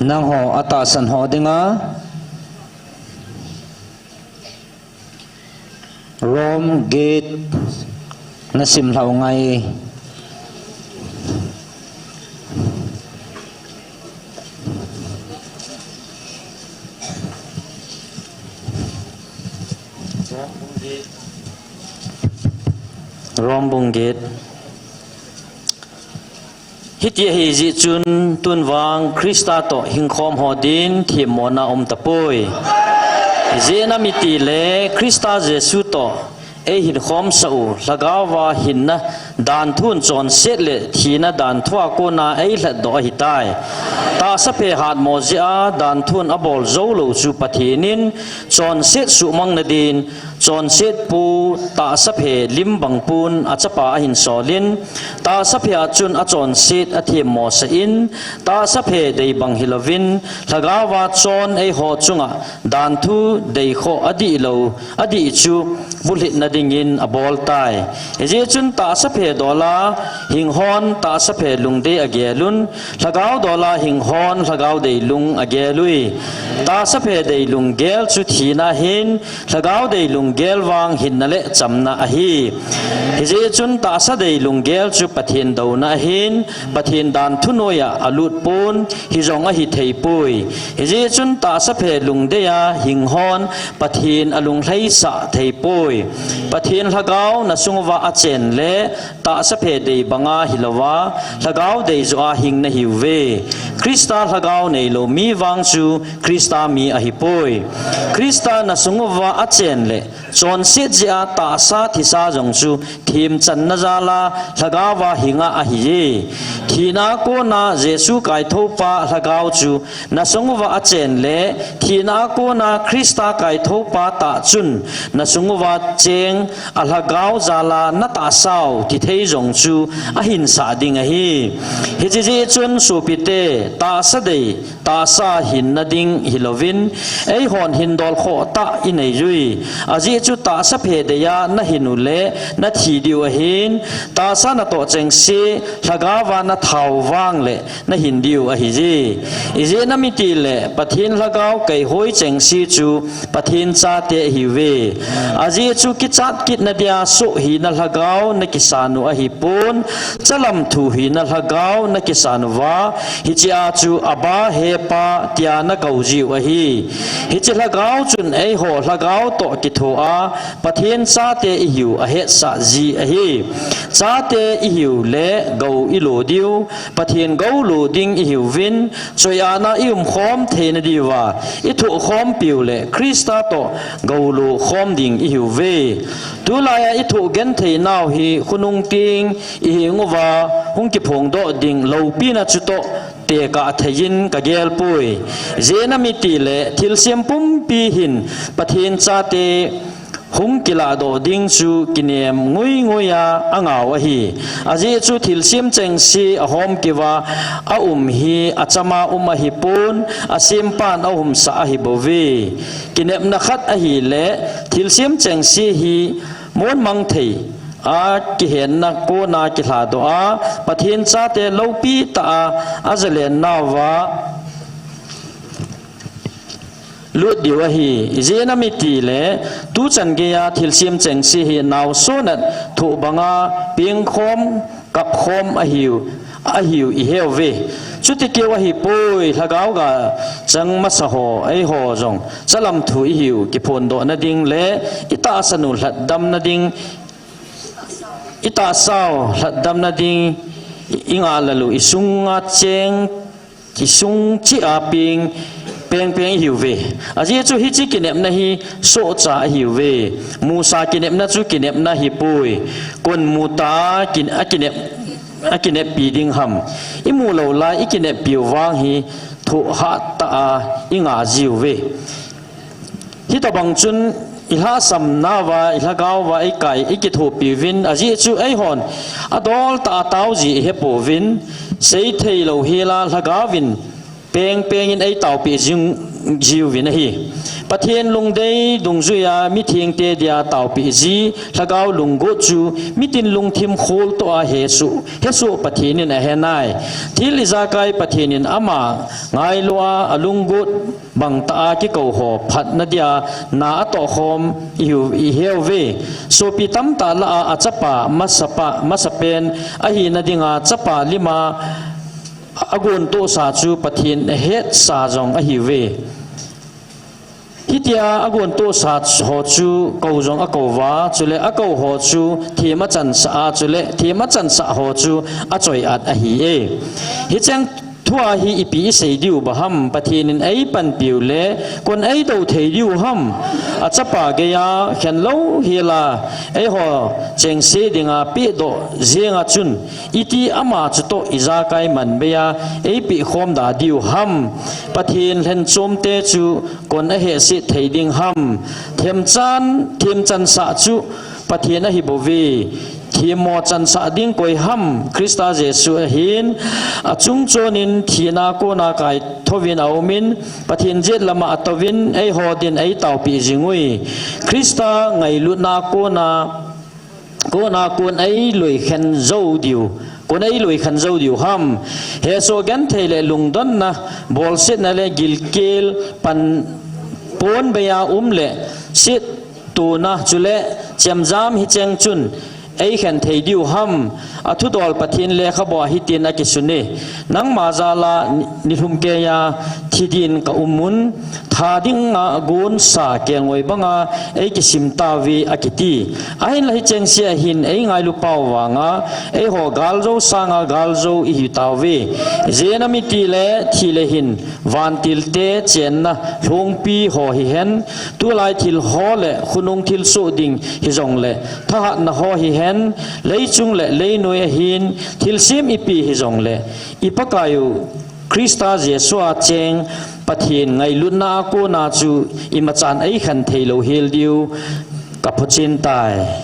Nangho atahsan ho dinga Rome gate nasim lhau ngai. Rome bung gate. Hiti ahi jeh chun tun vang Christa toh hingkhom ho din themmona um tapoi. Ijeh inem itile Christa Jesu toh eihinkhomsah u Lhagao a hinna danthun chonset le thina danthu a kona eilhatdoh ahitai. Tahsa phe hatmo jeh a danthun abol joulou chu Pathen in chonset suhmang nadin, chonset pu tahsa phe lim bang pun achapa ahin solin, tahsa phe a chun achonset athemmosah in, tahsa phe dei bang hilouvin, Lhagao a chon eiho chunga danthu deikhoh adihlou, adih chu bulhitna dingin aboltai. Hijeh chun tahsa phe dola hinghon tahsa phe lungdei agelun, Lhagao dola hinghon Lhagao dei lung agelui. Tahsa phe dei lunggel chu thina ahin, Lhagao dei lunggel vang hinna le chamna ahi. Hijeh chun tahsa dei lunggel chu Pathen douna ahin, Pathen danthu noiya alut pon, hijong ahitheipoi. Hijeh chun tahsa phe lungdei a hinghon Pathen alunglhaisah theipoi. Pathen Lhagao nasung uva achen le tahsa phe dei banga hilouva, Lhagao dei joh a hing nahiuve. Christa Lhagao neilou mi vang chu Christa mi ahipoi. Christa nasung uva achen le chonset jeh a tahsa thisa jong chu themchanna jal a Lhagao a hinga ahiye. Thina kona Jesu kaithoupa Lhagao chu nasung uva achen le thina kona Christa kaithoupa tah chun nasung uva cheng a Lhagao jal a natahsau tithei jong chu ahinsah ding ahi. Hiche jeh chun sopite, tahsa dei tahsa hinna ding hilouvin, eihon hindol khoh tah inei ui. Ajeh chu tahsa phe dei a nahin u le nathi diu ahin, tahsa natoh chengse Lhagao a nathau vang le nahin diu ahiye. Ijeh inem itile Pathen Lhagao keihoi chengse chu Pathen chate ahiuve. Ajeh chu kichat kitna dia soh hina Lhagao nakisan u ahipon, chalam thu hina Lhagao nakisan uva, hiche a Chu Abba, He Pa, tia nakou jiu ahi. Hiche lhagao chun eiho lhagao toh kithoa Pathen chate ihiu ahetsah ji ahi. Chate ihiu le gou ilo diu, Pathen gou lo ding ihiuvin, choi-atna iumkhom theina diuva ithohkhompiu le Christa toh gou lo khom ding ihiuve. Tulaiya ithoh gentheinau hi khonung teng ihenguva hung kiphongdoh ding loupina chutoh tekah theiyin kagelpoi. Ijeh-inem itile thilsem pumpi hin Pathen chate hung kilahdoh ding chu kinem nguinguiya angao ahi. Ajeh chu thilsem chengse ahomkeuva aum hi achama um ahipon, asempan aumsah ahibouve. Kinepna khat ahile thilsem chengse hi monmang thei a kihenna kona kilhadoh a, Pathen chate loupitah a ajalennauva lut diu ahi. Ijeh-inem itile tuchan geiya thilsem chengse hi naosonat thoh banga pengkhom, kapkhom ahiu, ahiu iheuve. Chuti keu ahipoi, lhagao ga chang masaho eiho jong chalam thu ihiu kiphondohna ding le itahsanu lhatdamna ding, itahsau lhatdamna ding, ingahlel u isunga cheng, isung cheh a peng, pengpeng ihiuve. Ajeh chu hiche kinepna hi sohcha ahiuve. Musa kinepna chu kinepna hipoi. Kon mutah a kin-, akinep, akineppi ding ham. Imu lou lai ikineppiu vang hi thoh hattah a inga jiuve. Hitobang chun ilhahsamnauva, ilhagaova ikai, ikithopiuvin, ajeh chu eihon adoltah a taoji ihepouvin, seitheilou hela lhagaovin pengpengin eitaopeh jing, jiuvin ahi. Pathen lungdei dungjuiya mithengte dia taopeh ji lhagao lunggot chu mitin lungthim kholtoh a hesoh, hesoh Pathen in ahenai. Thil ijakai Pathen in ama ngailua alunggot bangtah a kikou ho phatna dia na atohkhom ihiu, iheuve. Sopi tamtah lah a achapa masapa, masapen ahina dinga chapa lima agontohsa chu Pathen ahetsah jong ahiuve. Hitia agontohsa ho chu kou jong akouva, chule akou ho chu them achansah a, chule them achansah ho chu achoi-at ahi e. Hicheng thua hi ipi isei diu ham, Pathen in eipanpiu le kon eidou thei diu ham. Achapa geiya khenlou hela eiho chengse dinga pehdoh jenga chun, iti ama chutoh ijakai manbeiya eipehkhom da diu ham. Pathen lhenchomte chu kon ahehset thei ding ham. Themchan, themchansah chu Pathen ahibouve. Themmo chansah ding koi ham, Christa Jesu ahin, achungchonin thina kona kaithouvin aumin, Pathen jet lama atouvin, eiho din eitaopeh jingui. Christa ngailutna kona, kona kon eiloikhen jou diu, kon eiloikhen jou diu ham. Hesoh genthei le lungdonna, bolsetna le gilkel pan ponbeiya um le set tona chule chemjam hicheng chun eikhen thei diu ham. Athudol Pathen lekhabu a hitin akisune, nangma jala ni, nilhum keiya thi din kaumun, tha dinga gonsa kelngoi banga eikisim tauve akiti. Ahinla hichengse ahin eingailupau vanga eiho galjou sanga galjou ihitauve. Ijeh-inem itile thi le hin, vantilte chenna lhongpi ho hihen, tulai thil ho le khonung thilsoh ding hijongle, thahatna ho hihen, leichung le leinoi ahin, thilsem ipi hijongle, iPakaiu Christa Jesu a cheng Pathen ngailutna a kona chu imachan eikhen theilou hel diu kaphuchen tai.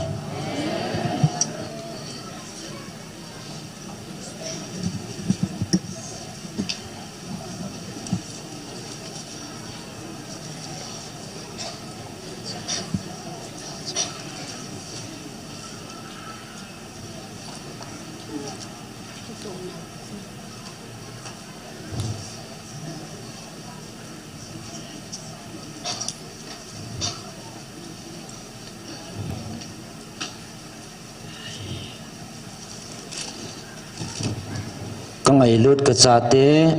Mailut kachate,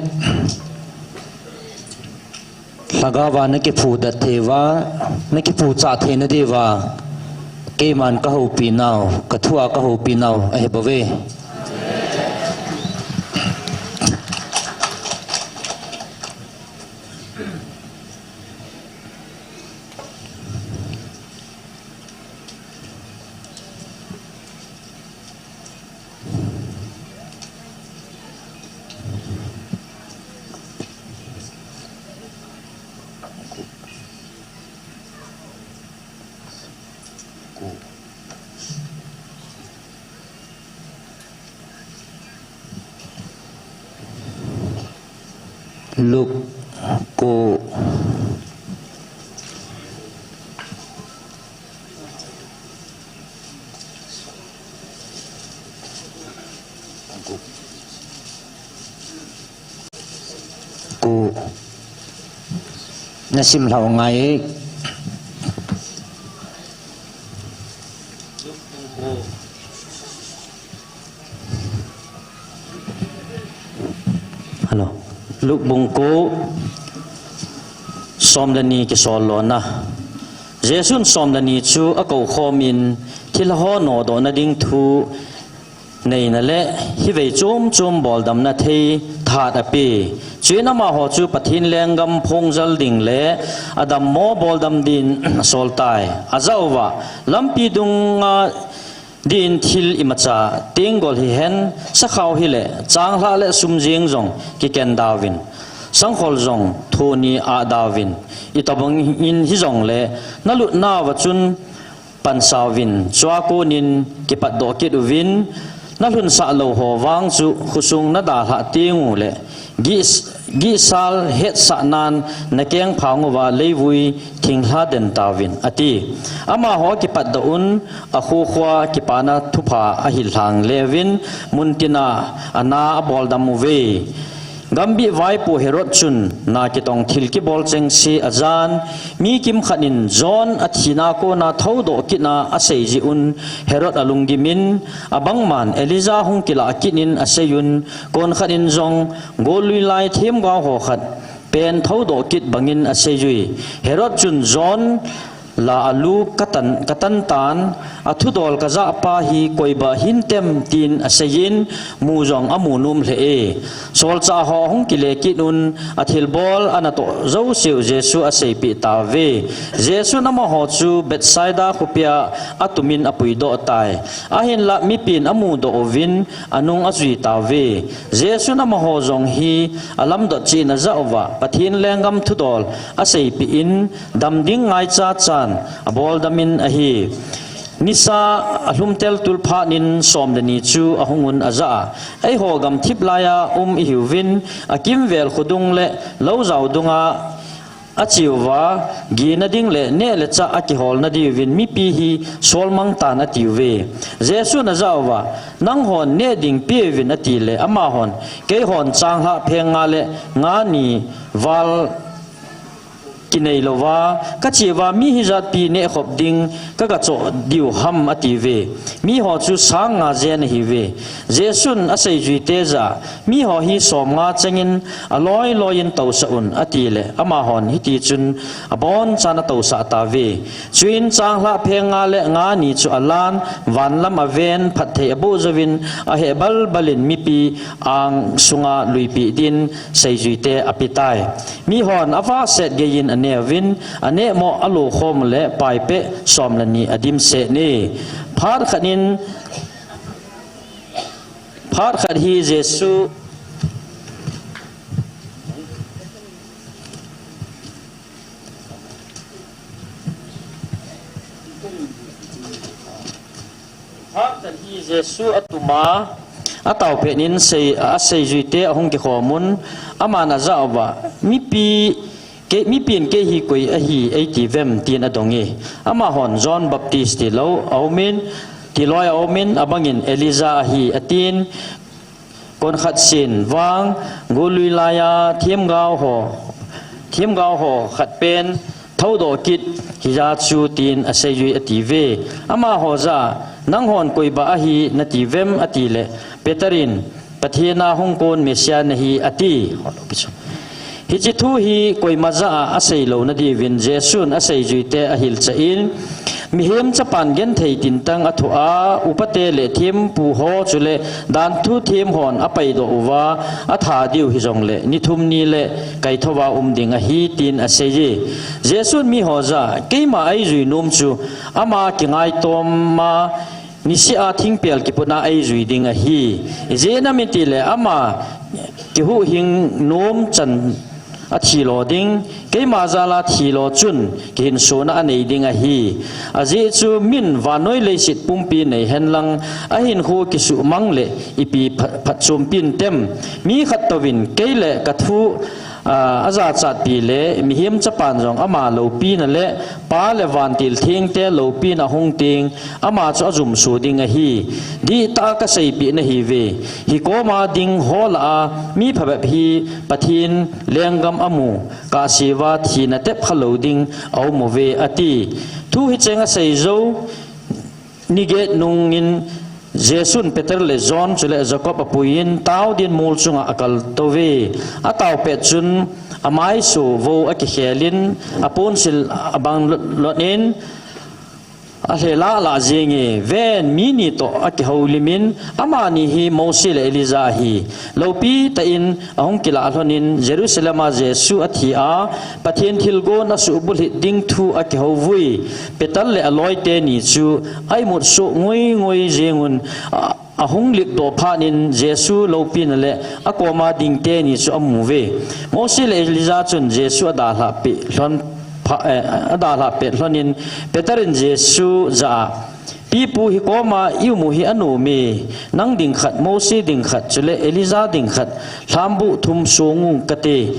lhagao va nakiphudet thei uva, nakiphuchah theina diuva, keiman kahoupi nau, kathua kahoupi nau ahi bouve. Luk ko. Ko. Nasim lhau ngai. Hello. Luk bung ko, som le ni kisol lona. Jesun som le ni chu akou khomin, thilha ho nodohna ding thu neina le hivei chom chom boldamna thei thahat ape. Chuin amaho chu Pathen lenggam phongjal ding le adammo boldam din asol tai. Ajah uva, lampi dunga din thil imacha, tenggol hihen, sakhao hile, changlhah le sum jeng jong kiken dauvin, sangkhol jong thoni ah dauvin, itobangin hijongle, nalutnauva chun pansauvin, chua konin kipatdoh kit uvin, nalhunsah lou ho vang chu khosung nadalhah tengule, gih, gihsal hetsahnan nakeng phang uva leivui thinglha den tauvin, ati. Amaho kipatdoh un, akhokhoa kipana thupha ahil lhang leuvin, muntina ana aboldam uve. Gambih vaipo Herod chun na kitong thil kibol chengse ajan, mi kimkhat in John athina kona thoudoh kitna asei jeh un Herod alunggimin, abangman Elijah hung kilah kitnin aseiyun, konkhat in jong gollui lai themgao ho khat pen thoudoh kit bangin aseiyui. Herod chun John la alu katan, katan tan, athudol kajahpa hi koiba hintem tin aseiyin, mu jong amu nom lheh e. Solchah ho ahung kile kit un, athilbol anatoh jouseu Jesu aseipeh tauve. Jesun amaho chu Bethsaida khopia atumin apuidoh tai. Ahinlah mipin amudoh uvin, anung ajui tauve. Jesun amaho jong hi alamdot cheh in ajah uva, Pathen lenggam thudol aseipeh in, dam ding ngaichan aboldamin ahi. Nisa alhumtel tulphatnin som le ni chu ahungun ajah a, eiho gamthip laiya um ihiuvin, akimvel khodung le loujao dunga acheuva, gina ding le neh le chah akiholna diuvin mipi hi solmang tan atiuve. Jesun ajah uva, nanghon neh ding peuvin atile, amahon, keihon changlhah pheng nga le nga ni val kinei louva kacheuva, mi hijatpi nehkhop ding kagachoh diu ham atiuve. Miho chu sang nga jen ahiuve. Jesun aseijuite jah a, miho hi somnga chengin aloi loiyin tousah un atile, amahon hitichun abonchan atousah tauve. Chuin changlhah pheng nga le nga ni chu alan, vanlam aven, phatthei aboh jouvin, aheh balbalin mipi angsunga luipeh din seijuite apetai. Mihon avahset geiyin aneuvin, anehmoh alokhom le paipeh som le ni adimset e. Phat khat in, phat khat hi Jesu Phat khat hi Jesu atuma, ataopet in sei, aseijuite ahung kikhomun, aman ajah uva, mipi, kei, mipin kei hi koi ahi eiti vem, tin adong e. Amahon John Baptist tilou aumin, tiloi aumin, abangin Elijah ahi, atin, konkhat sen vang, gollui laiya themgao ho, themgao ho khat pen thoudoh kit hija chu, tin aseijui atiuve. Amaho jah a, nanghon koiba ahi nati vem atile, Peter in, Pathen a hung kon Messiah nahi, ati. Hiche thu hi koima jah a asei lou nadiuvin Jesun aseijuite ahilchah in, Mihem Chapan genthei tintang athoh a, upate le thempu ho chule danthu them hon apaidoh uva, atha diu hijongle ni thum ni le kaithouva um ding ahi, tin aseiye. Jesun miho jah a, Keima eijui nom chu ama kingaitoma niseh a thingpel kiputna eijui ding ahi. Ijeh inem itile ama kihuhhing nom chan athilo ding, keima jal a thilo chun kihinsona anei ding ahi. Ajeh chu min vannoi leiset pumpi nei henlang, ahinkho kisuhmang le ipi pha-, phatchompi intem? Mi khat touvin kei le kathu, a, ajachatpi le Mihem Chapan jong ama loupina le Pa le vantil thengte loupina ahung teng, ama chu ajumso ding ahi. Dihtah a kaseipeh nahiuve. Hikoma ding ho lah a mi phabep hi Pathen lenggam amu kahseuva thina tep khalou ding aum uve, ati. Thu hicheng asei jou ni get nungin Jesun Peter le John chule Jacob apuiyin tao din mol chunga akaltouve. Ataopet chun amaiso vo akikhelin, aponsil abang lot, lotin, alhela lah jenge. Ven, mi ni toh akihoulimin, amani hi Mose le Elijah ahi. Loupitah in ahung kilah lhonin Jerusalem a Jesu athi a, Pathen thilgon asuhbulhit ding thu akihouvui. Peter le aloite ni chu aimut soh ngoi ngoi jengun, a, ahung lipdoh phatnin Jesu loupina le akoma ding teni chu amuve. Mose le Elijah chun Jesu adalhah peh lhon pha, eh, adalhah pet lhonin Peter in Jesu jah a, Pipu, hikoma ium u hi anome, nang ding khat, Mose ding khat, chule Elijah ding khat, lhambuh thum song u kate,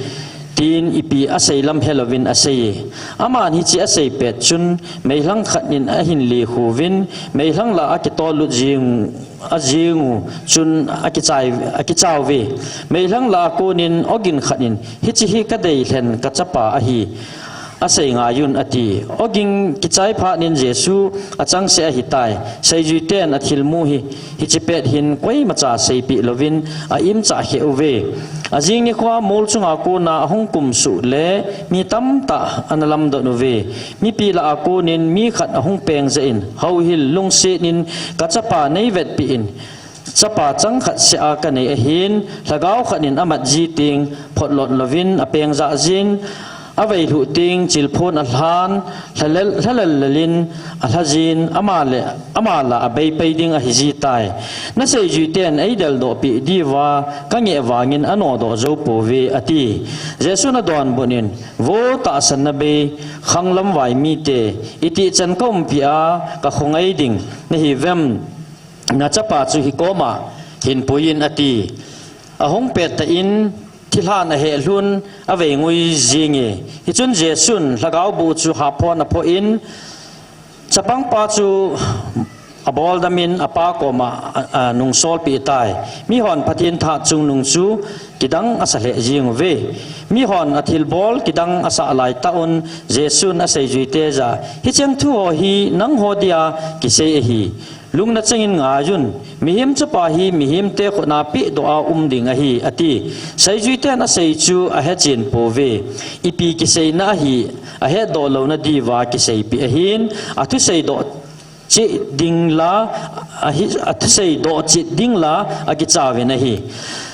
tin ipi asei lam helouvin aseiye. Aman hiche asei pet chun meilhang khat in ahin lekhuvin, meilhang lah a akitollut jeng, ajeng u chun akichai, akichauve. Meilhang lah a konin ogin khat in, Hiche hi kadeilhen kachapa ahi, asei ngaiyun, ati. Ogin kichai phatnin Jesu achangseh ahitai. Seijuiten athilmu hi hiche pet hin koimacha seipeh louvin a-imchah kheh uve. Ajing nikhoa mol chunga kona ahung kumsuh le mi tamtah analamdot uve. Mipi lah a konin mi khat ahung peng jeh in, Houhil, lungsetnin kachapa neivetpeh in, chapa chang khat seh a kanei ahin, lhagao khat in amat ji teng photlot louvin apeng jah jin, aveilhuh teng chilphon alhan, lhalel, lhalel lelin alhajin, ama le, ama lah a abeipai ding ahijitai. Naseijuiten eideldohpeh diuva kangeh vangin anodoh joupouve, ati. Jesun adonbutnin, Vo tahsanna bei khanglam vai mite, itih chan kaumpi a kakhongai ding nahiuvem? Nachapa chu hikoma hinpuiyin, ati. Ahung pettah in thilhan ahehlhun aveingoi jinge. Hichun Jesun lhagao boh chu haphon aphoh in, chapangpa chu aboldamin apa koma, a, a, nungsolpeh tai. Mihon Pathen thah chungnung chu kidang asa lheh jeng uve. Mihon athilbol kidang asah laitah un Jesun aseijuite jah a, Hicheng thu ho hi nangho dia kisei ahi. Lungna chengin ngaiyun, Mihem Chapa hi mihemte khut a pehdoh a um ding ahi, ati. Seijuiten asei chu ahechen pouve. Ipi kiseina ahi ahetdoh louna diuva kiseipeh ahin, athusei doh cheh ding la, ahi, athusei doh cheh ding la akichauvin ahi.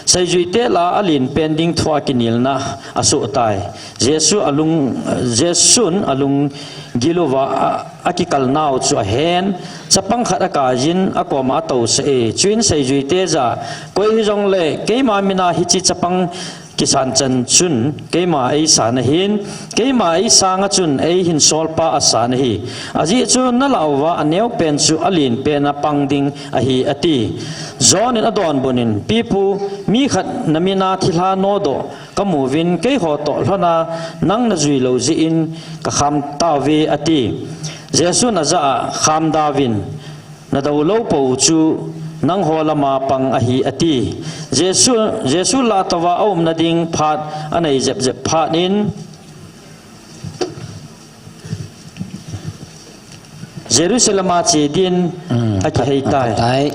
Seijuite lah a alenpen ding thua kinelna asohtai. Jesu alung, Jesun alunggil uva a, akikalnau chu ahen, chapang khat akaiyin akoma atousah e. Chuin seijuite jah a, Koi hijongle keima mina hiche chapang kisan chan chun keima eisan ahin, keima eisanga chun eihinsolpa asan ahi. Ajeh chu nalah uva aneopen chu alenpen a pang ding ahi, ati. John in adonbutnin, Pipu, mi khat namin a thilha nodoh kamuvin, keiho toh lhona nang najui lou jeh in kakham tauve, ati. Jesun ajah a, Khamdauvin, nadou lou pou chu nangho lama pang ahi, ati. Jesu, Jesu lah touva aumna ding phat anei jep jep phatnin, Jerusalem a che din, hmm, akiheitai. Atai.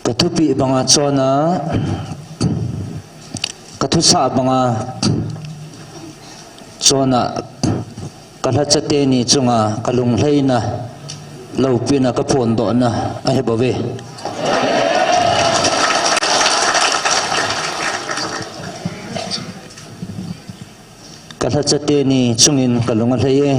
Ka thupi banga chona, ka thusa banga chona, ka lhacha teni chunga ka lunglhaina loupina ka phondohna ahi bouve. Ka lhacha teni chungin ka lung alhai e.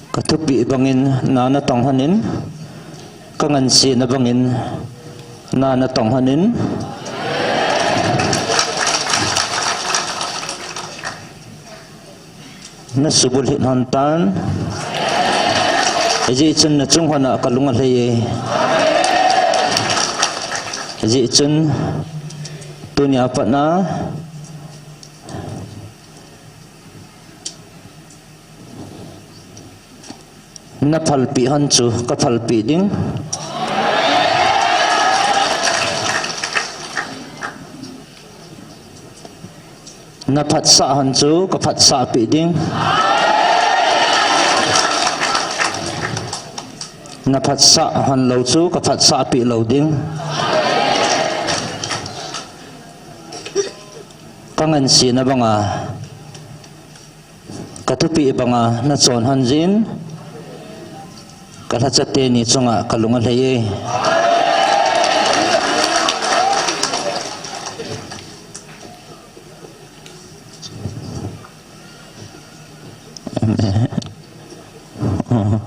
Ka thupi bangin na na tong hanin, ka ngansena bangin na na tong hanin. Na subulhit hon tan. Hijeh chun na chung hon a ka lung alhai e. Hijeh chun tunia pat na na phalpeh hon chu ka phalpeh ding. Na phatsah hon chu ka phatsah peh ding. Na phatsah hon lou chu ka phatsah peh lou ding. Ka ngansena banga, ka thupi banga na chon hon jin, ka lhacha teni chunga ka lung alhai e. Amen. Oh.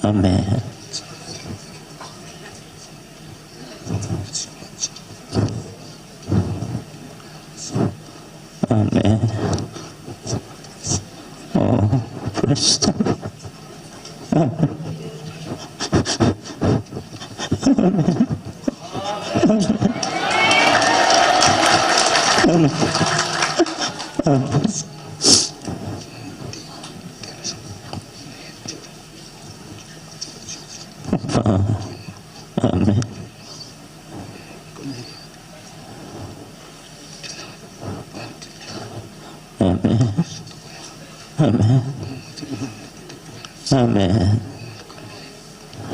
Amen. Amen. Oh, praise the Lord. Amen. Amen. Amen. Amen. Amen. Amen. Amen.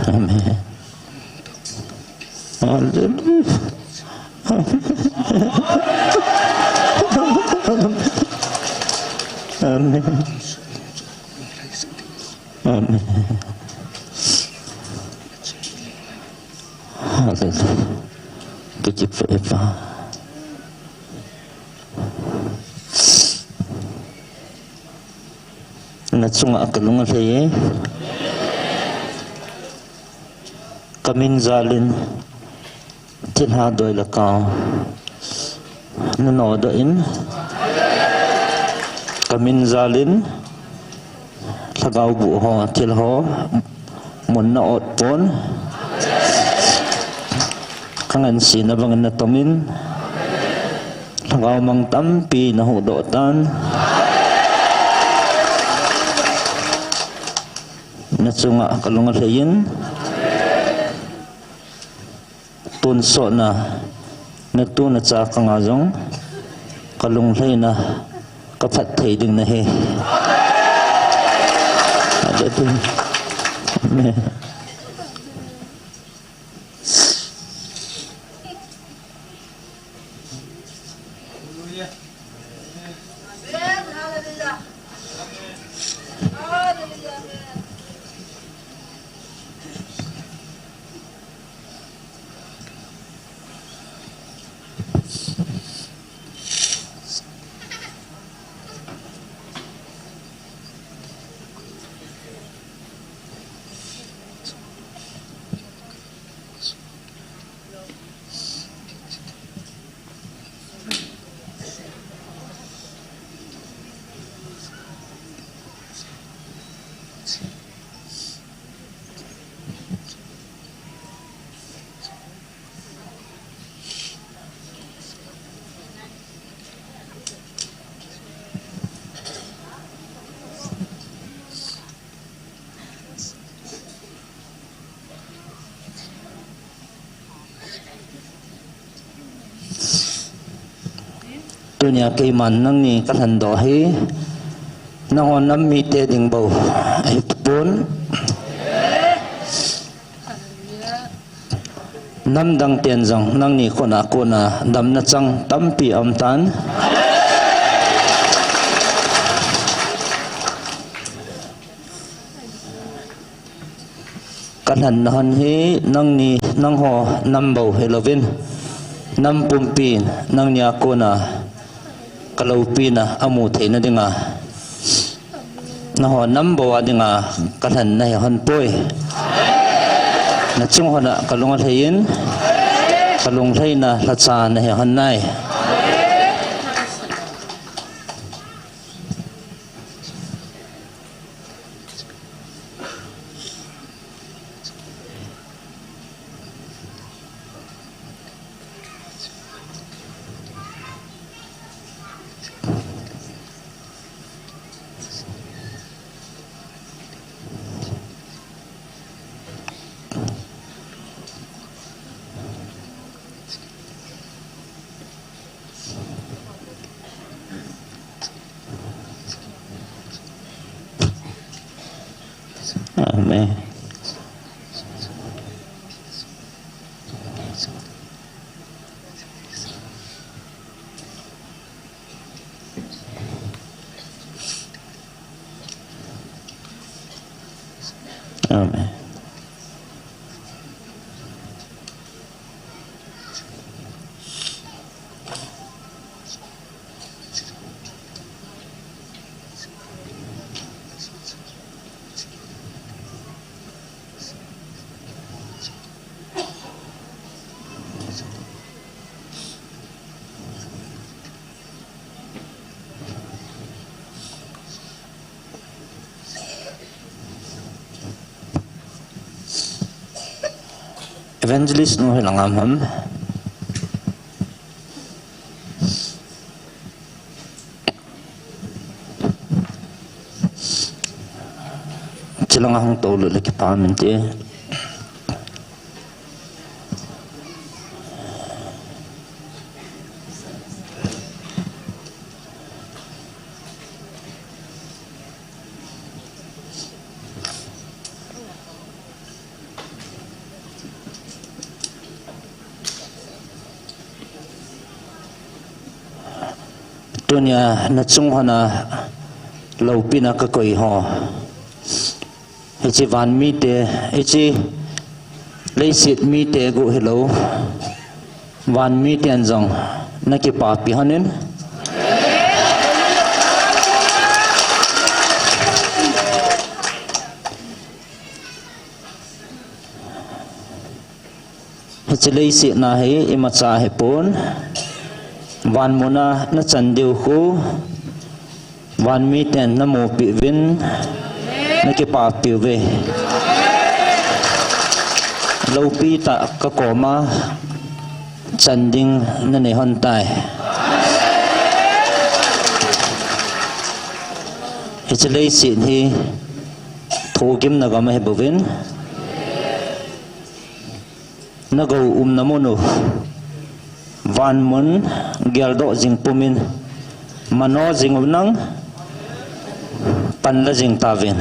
Amen. Hallelujah. Amen. Amen. Amen. Hallelujah. Ka kipah e Pa. Na chunga ka lung alhai e. Ka min jalin thilha doi le kau na nodoh in, ka min jalin lhagao buh ho, thil ho mun na ot pon, ka ngansena bangin na tongin, lhagao mang tampi na huhdoh tan. Na chunga ka lung alhai in, tonsot na, na tu na cha kanga jong ka lunglhaina ka phatthei ding nahi. Hallelujah. Amen. Tunia keiman nangni kalhendoh hi, nangho nam mite ding bou ahipon. Namdang ten jong nangni khut a kona damna chang tampi aumtan. Kalhenna hon hi nangni, nangho nam bou hilouvin, nam pumpin nangnia kona kaloupina amu theina dinga, nangho nam bou a dinga kalhen nahi hon poi. Nachung hon a kalung alheiyin, kalunglheina lhacha nahi hon nai. Amen. Amen. Evangelist nu hi langa ham. Chilanga hung tolu le kipa min te. Tunia nachung hon a loupina kakoi ho. Hiche van mite, hiche leiset mite gu hilou. Van miten jong nakipapi hon in. Hiche leiset na hi imacha hipon. Van mun a nachan diu khu. Van miten namupi uvin, nakipapi uve. Loupi tah kakoma chan ding nanei hon tai. Hiche leiset hi thugimna gam ahi bouvin. Nagou umna mun u, van mun geldoh jing pumin, mano jing u nang, panla jing tauvin.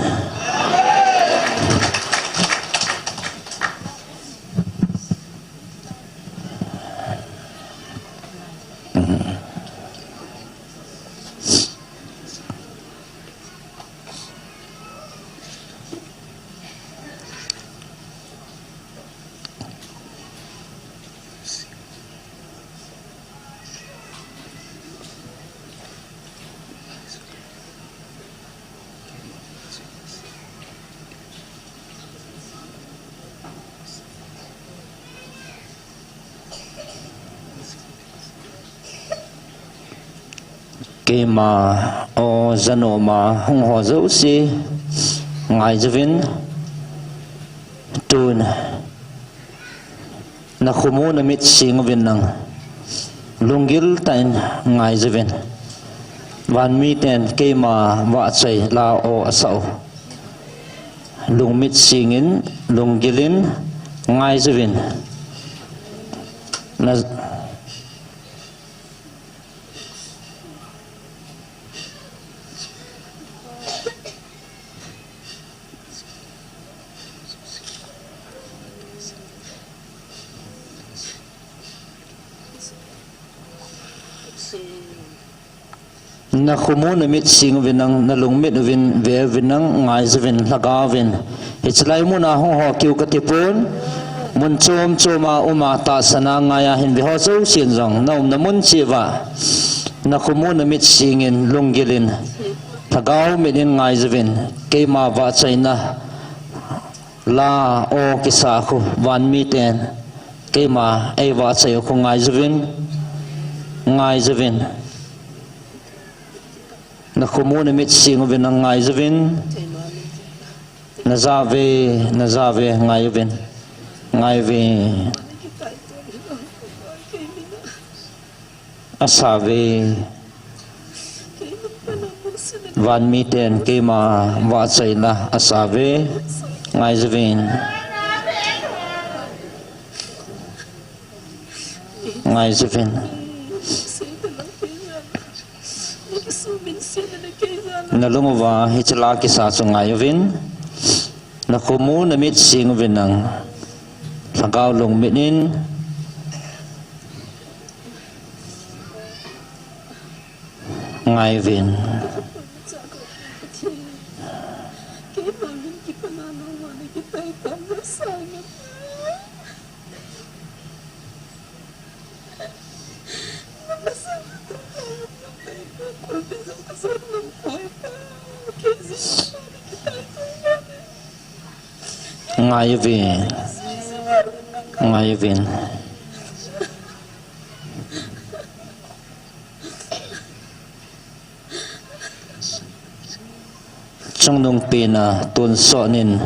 Keima, o, janoma hung ho jouse, ngaijouvin, tun, nakhumu namit sing uvin lang, lunggil tah in ngaijouvin, van miten keima vahchoi la o asah u. Lungmit singin, lunggilin, ngaijouvin. Na, Nakhumu namit sing uvin nang, nalungmit uvin ve uvin nang, ngai uvin, lhagao vin. Hichelai muna hung ho kiu katipon. Mun chom choma uma tahsana ngaiya hin ve ho jousen jong, naumna mun cheh uva. Nakhumu namit singin, lunggilin, lhagao mitin ngai uvin. Keima vahchoina la o kisa khu, vanmiten keima ei vahchoi khu ngai uvin, ngai uvin. Nakhumu namit sing uvin nang, ngai uvin. Naja uve, naja uve, ngai uvin. Ngai uve. Asa uve. Vanmiten keima vahchoina asa uve. Ngai uvin. Ngai uvin. Nalung uva hiche la kisa chu ngai uvin. Nakhumu namit sing uvin nang, lhagao lungmitin ngai uvin. Ngai uvin. Ngai uvin. Chungnungpen a tonsot in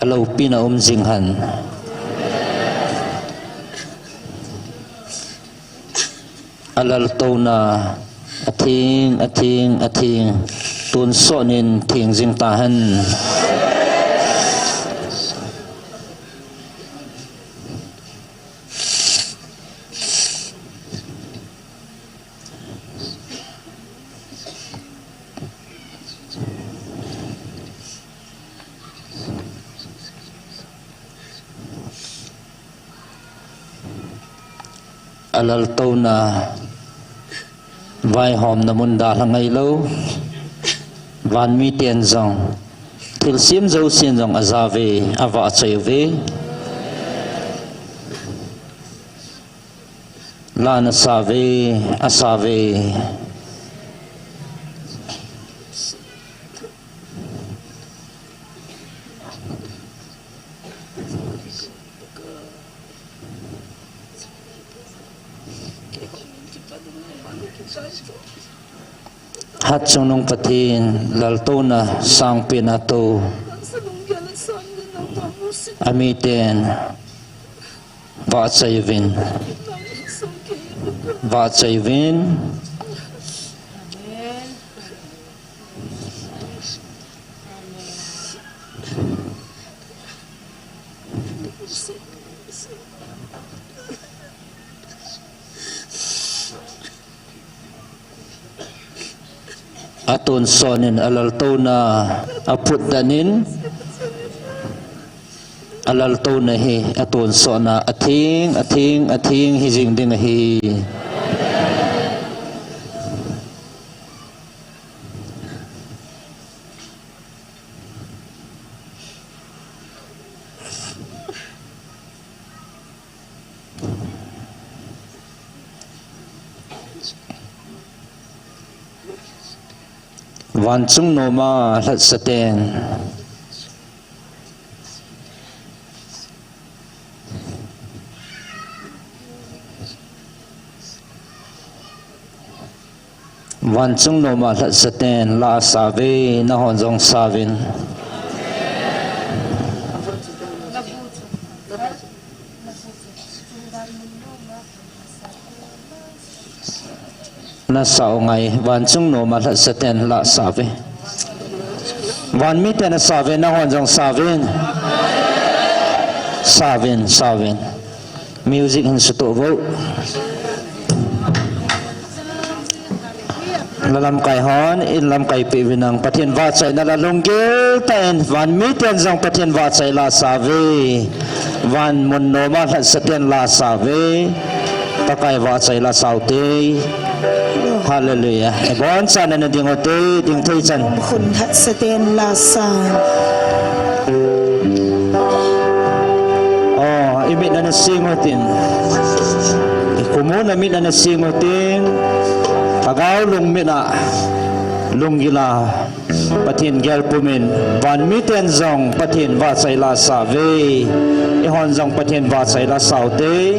aloupina um jing hen. Alaltouna atheng, atheng, atheng, tonsot in theng jing tahen. Alaltouna vaihomna mun dalha ngailou. Vanmiten jong, thilsem jousen jong aja uve, avahchoi uve. Lana asa uve, asa uve. Hatchungnung Pathen, laltouna sangpen a tou amiten vahchoi uvin. Vahchoi uvin. Atonsot in alaltouna aputdan in, alaltouna hi atonsot a atheng, atheng, atheng hijing ding ahi. Vanchung noma lhatsaten. Vanchung noma lhatsaten la asa uve, nahon jong asa uvin. Nasa u ngai, vanchung noma lhatsaten la asa uve. Vanmiten asa uve, nahon jong asa uvin. Asa uvin, asa uvin. Music hin sutoh uvo. La lamkai hon, in lamkai peh uvin nang, Pathen vahchoina la lunggil tah in, vanmiten jong Pathen vahchoi la asa uve. Van mun noma lhatsaten la asa uve. Pakai vahchoi la asa ute. Hallelujah. Ibon sa na na ding ote, ding thei chan. Hun hat sa ten la sa. Oh, imit na na sing otin. Ikumu na mit na na sing otin. Pagau lung mit na. Lung gila. Pathen gel pumin. Van miten jong Pathen va sai la sa ve. Ihon jong Pathen va sai la sa ote.